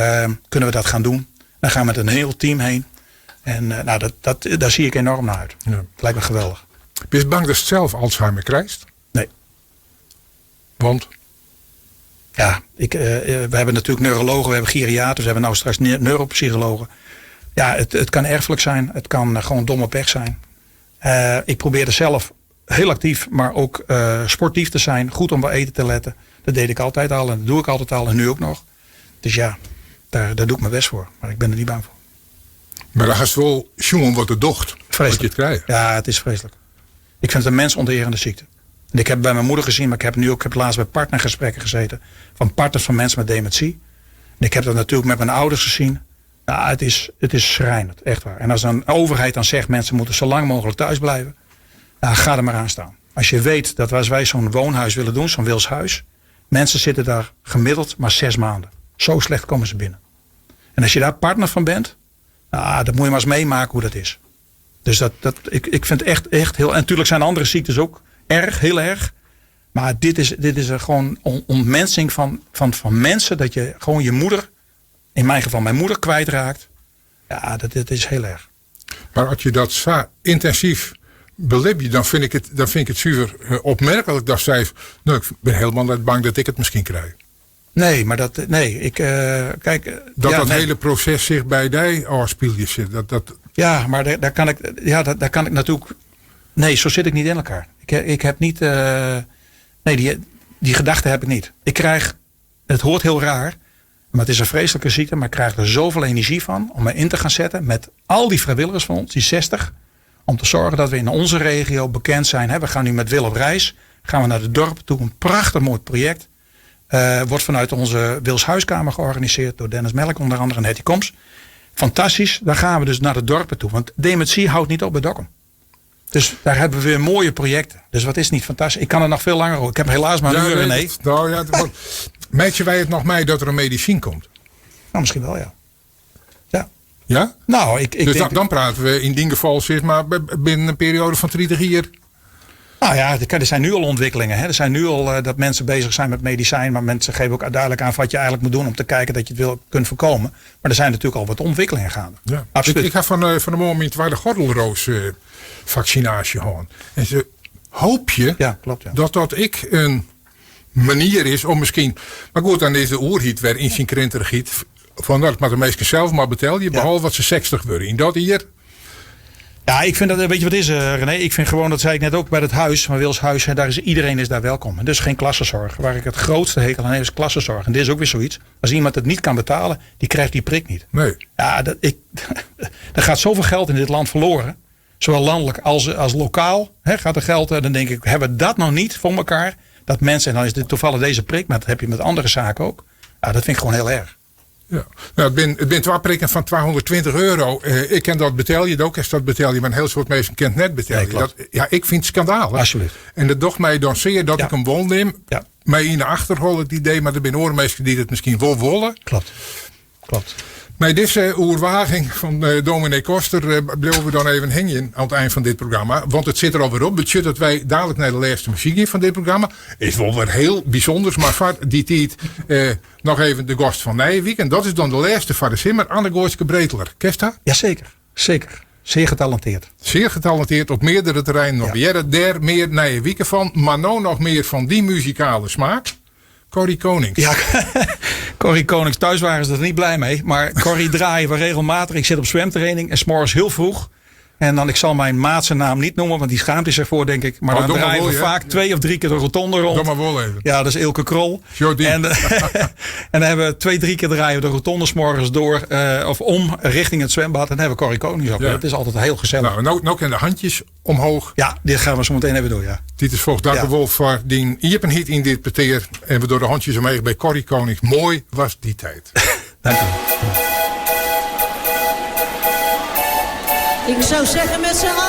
kunnen we dat gaan doen. Dan gaan we met een heel team heen. En daar zie ik enorm naar uit. Het lijkt me geweldig. Ben je bang dat je zelf Alzheimer krijgt? Nee. Want? Ja, we hebben natuurlijk neurologen, we hebben geriaters, we hebben nou straks neuropsychologen. Ja, het kan erfelijk zijn. Het kan gewoon domme pech zijn. Ik probeerde zelf heel actief, maar ook sportief te zijn. Goed om bij eten te letten. Dat deed ik altijd al en dat doe ik altijd al en nu ook nog. Dus ja, daar doe ik mijn best voor. Maar ik ben er niet bang voor. Maar dan gaat het wel jongen wat de docht. Vreselijk. Wat je het krijgt. Ja, het is vreselijk. Ik vind het een mensonterende ziekte. En ik heb bij mijn moeder gezien, maar ik heb nu ook, ik heb laatst bij partnergesprekken gezeten. Van partners van mensen met dementie. En ik heb dat natuurlijk met mijn ouders gezien. Nou, het is schrijnend, echt waar. En als een overheid dan zegt, mensen moeten zo lang mogelijk thuis blijven. Nou, ga er maar aan staan. Als je weet dat als wij zo'n woonhuis willen doen, zo'n Wilshuis. Mensen zitten daar gemiddeld maar 6 maanden. Zo slecht komen ze binnen. En als je daar partner van bent, nou, dat moet je maar eens meemaken hoe dat is. Dus dat, dat, ik, ik vind het echt, echt heel... En natuurlijk zijn andere ziektes ook erg, heel erg. Maar dit is er gewoon ontmensing van mensen. Dat je gewoon je moeder, in mijn geval mijn moeder, kwijtraakt. Ja, dat is heel erg. Maar als je dat zo intensief beleeft, dan vind ik het zuiver opmerkelijk dat zij... Nou, ik ben helemaal net bang dat ik het misschien krijg. Nee, maar dat... Nee, ik kijk, Dat ja, dat nee. hele proces zich bij die afspeelt zit. Dat, dat... Ja, maar daar, daar kan ik, ja, dat, daar kan ik natuurlijk... Nee, zo zit ik niet in elkaar. Ik, ik heb niet... Nee, die gedachte heb ik niet. Ik krijg... Het hoort heel raar, maar het is een vreselijke ziekte, maar ik krijg er zoveel energie van om me in te gaan zetten met al die vrijwilligers van ons, die 60, om te zorgen dat we in onze regio bekend zijn. Hè, we gaan nu met Wil op reis, gaan we naar de dorpen toe, een prachtig mooi project. Wordt vanuit onze Wils Huiskamer georganiseerd door Dennis Melk onder andere en Hetty Koms. Fantastisch, daar gaan we dus naar de dorpen toe. Want dementie houdt niet op bij Dokkum. Dus daar hebben we weer mooie projecten. Dus wat is niet fantastisch? Ik kan er nog veel langer over. Ik heb helaas maar een Ja, uur, nee, René. dat, nou ja, dat wordt, meid je wij het nog mee dat er een medicijn komt? Nou, misschien wel, ja. Ja. Ja? Nou, ik, ik Dus denk dan praten we in die geval zeg maar binnen een periode van 30 jaar. Nou ja, er zijn nu al ontwikkelingen. Hè. Er zijn nu al dat mensen bezig zijn met medicijn. Maar mensen geven ook duidelijk aan wat je eigenlijk moet doen om te kijken dat je het wil, kunt voorkomen. Maar er zijn natuurlijk al wat ontwikkelingen gaande. Ja. Absoluut. Ik ga van de moment waar de gordelroos vaccinatie gaan. En ze hoop je Ja, klopt, ja. dat dat ik een manier is om misschien... Maar goed, dan is de oerhiet weer in zijn krintergiet. Van dat maar de meesten zelf maar betaal je, behalve wat ze 60 worden. In dat hier... Ja, ik vind dat, weet je wat is, René? Ik vind gewoon, dat zei ik net ook bij het huis, van Wils Huis, hè, iedereen is daar welkom. En dus geen klassenzorg. Waar ik het grootste hekel aan heb, is klassenzorg. En dit is ook weer zoiets. Als iemand het niet kan betalen, die krijgt die prik niet. Nee. Ja, dat, ik, er gaat zoveel geld in dit land verloren. Zowel landelijk als lokaal. Hè, gaat er geld, dan denk ik, hebben we dat nou niet voor elkaar? Dat mensen, en dan is dit toevallig deze prik, maar dat heb je met andere zaken ook. Ja, dat vind ik gewoon heel erg. Ja. Nou, it bin twa prikken fan 220 euro. Eh, ik kin dat betelje, do kinst dat betelje, mar in hiel soad minsken kin it net betelje. Nee, klopt. Dat, ja, ik fyn it skandalich. Alsjeblieft. En dat docht my dan sear dat ik him wol nim. Mei yn de achterholle it idee, mar der binne oare minsken dy't it miskien wol wolle. Klopt. Klopt. Mei dizze oerwaging fan eh, dominee Koster eh, bliuwe we dan even hingjen oan it ein fan dit programma. Want it sit der alwer op. Betsjut dat wy dadelijk nei de lêste muzyk gean fan dit programma. Is wol wer hiel bysûnders, mar foar dy tiid eh, noch even de gast fan nije wike. En dat is dan de lêste foar de simmer, Anne-Goaitske Breteler. Kenst har? Jazeker, zeker. Zeer getalenteerd. Zeer getalenteerd op meardere terreinen. Nog. Ja. Dêr mear nije wike fan, mar no noch mear fan dy muzikale smaak. Corrie Konings. Ja, Corrie Konings. Thuis waren ze er niet blij mee. Maar Corrie draaien we regelmatig. Ik zit op zwemtraining en 's morgens heel vroeg. En dan, ik zal mijn maat zijn naam niet noemen, want die schaamt zich ervoor, denk ik. Maar Oh, dan doe maar draaien we wel, ja. vaak 2 of 3 keer de rotonde rond. Doe maar wel even. Ja, dat is Ilke Krol. Jordi. En, en dan hebben we 2, 3 keer draaien we de rotonde 's morgens door, of om richting het zwembad. En dan hebben we Corrie Konings op. Ja. Dat is altijd heel gezellig. Nou, nou, nou kunnen de handjes omhoog. Ja, dit gaan we zo meteen even doen, ja. Titus Voogd, dank u wel voor die iepenheid in dit peteer. En we door de handjes omheen bij Corrie Konings. Mooi was die tijd. Dank u wel. Ik zou zeggen met z'n allen.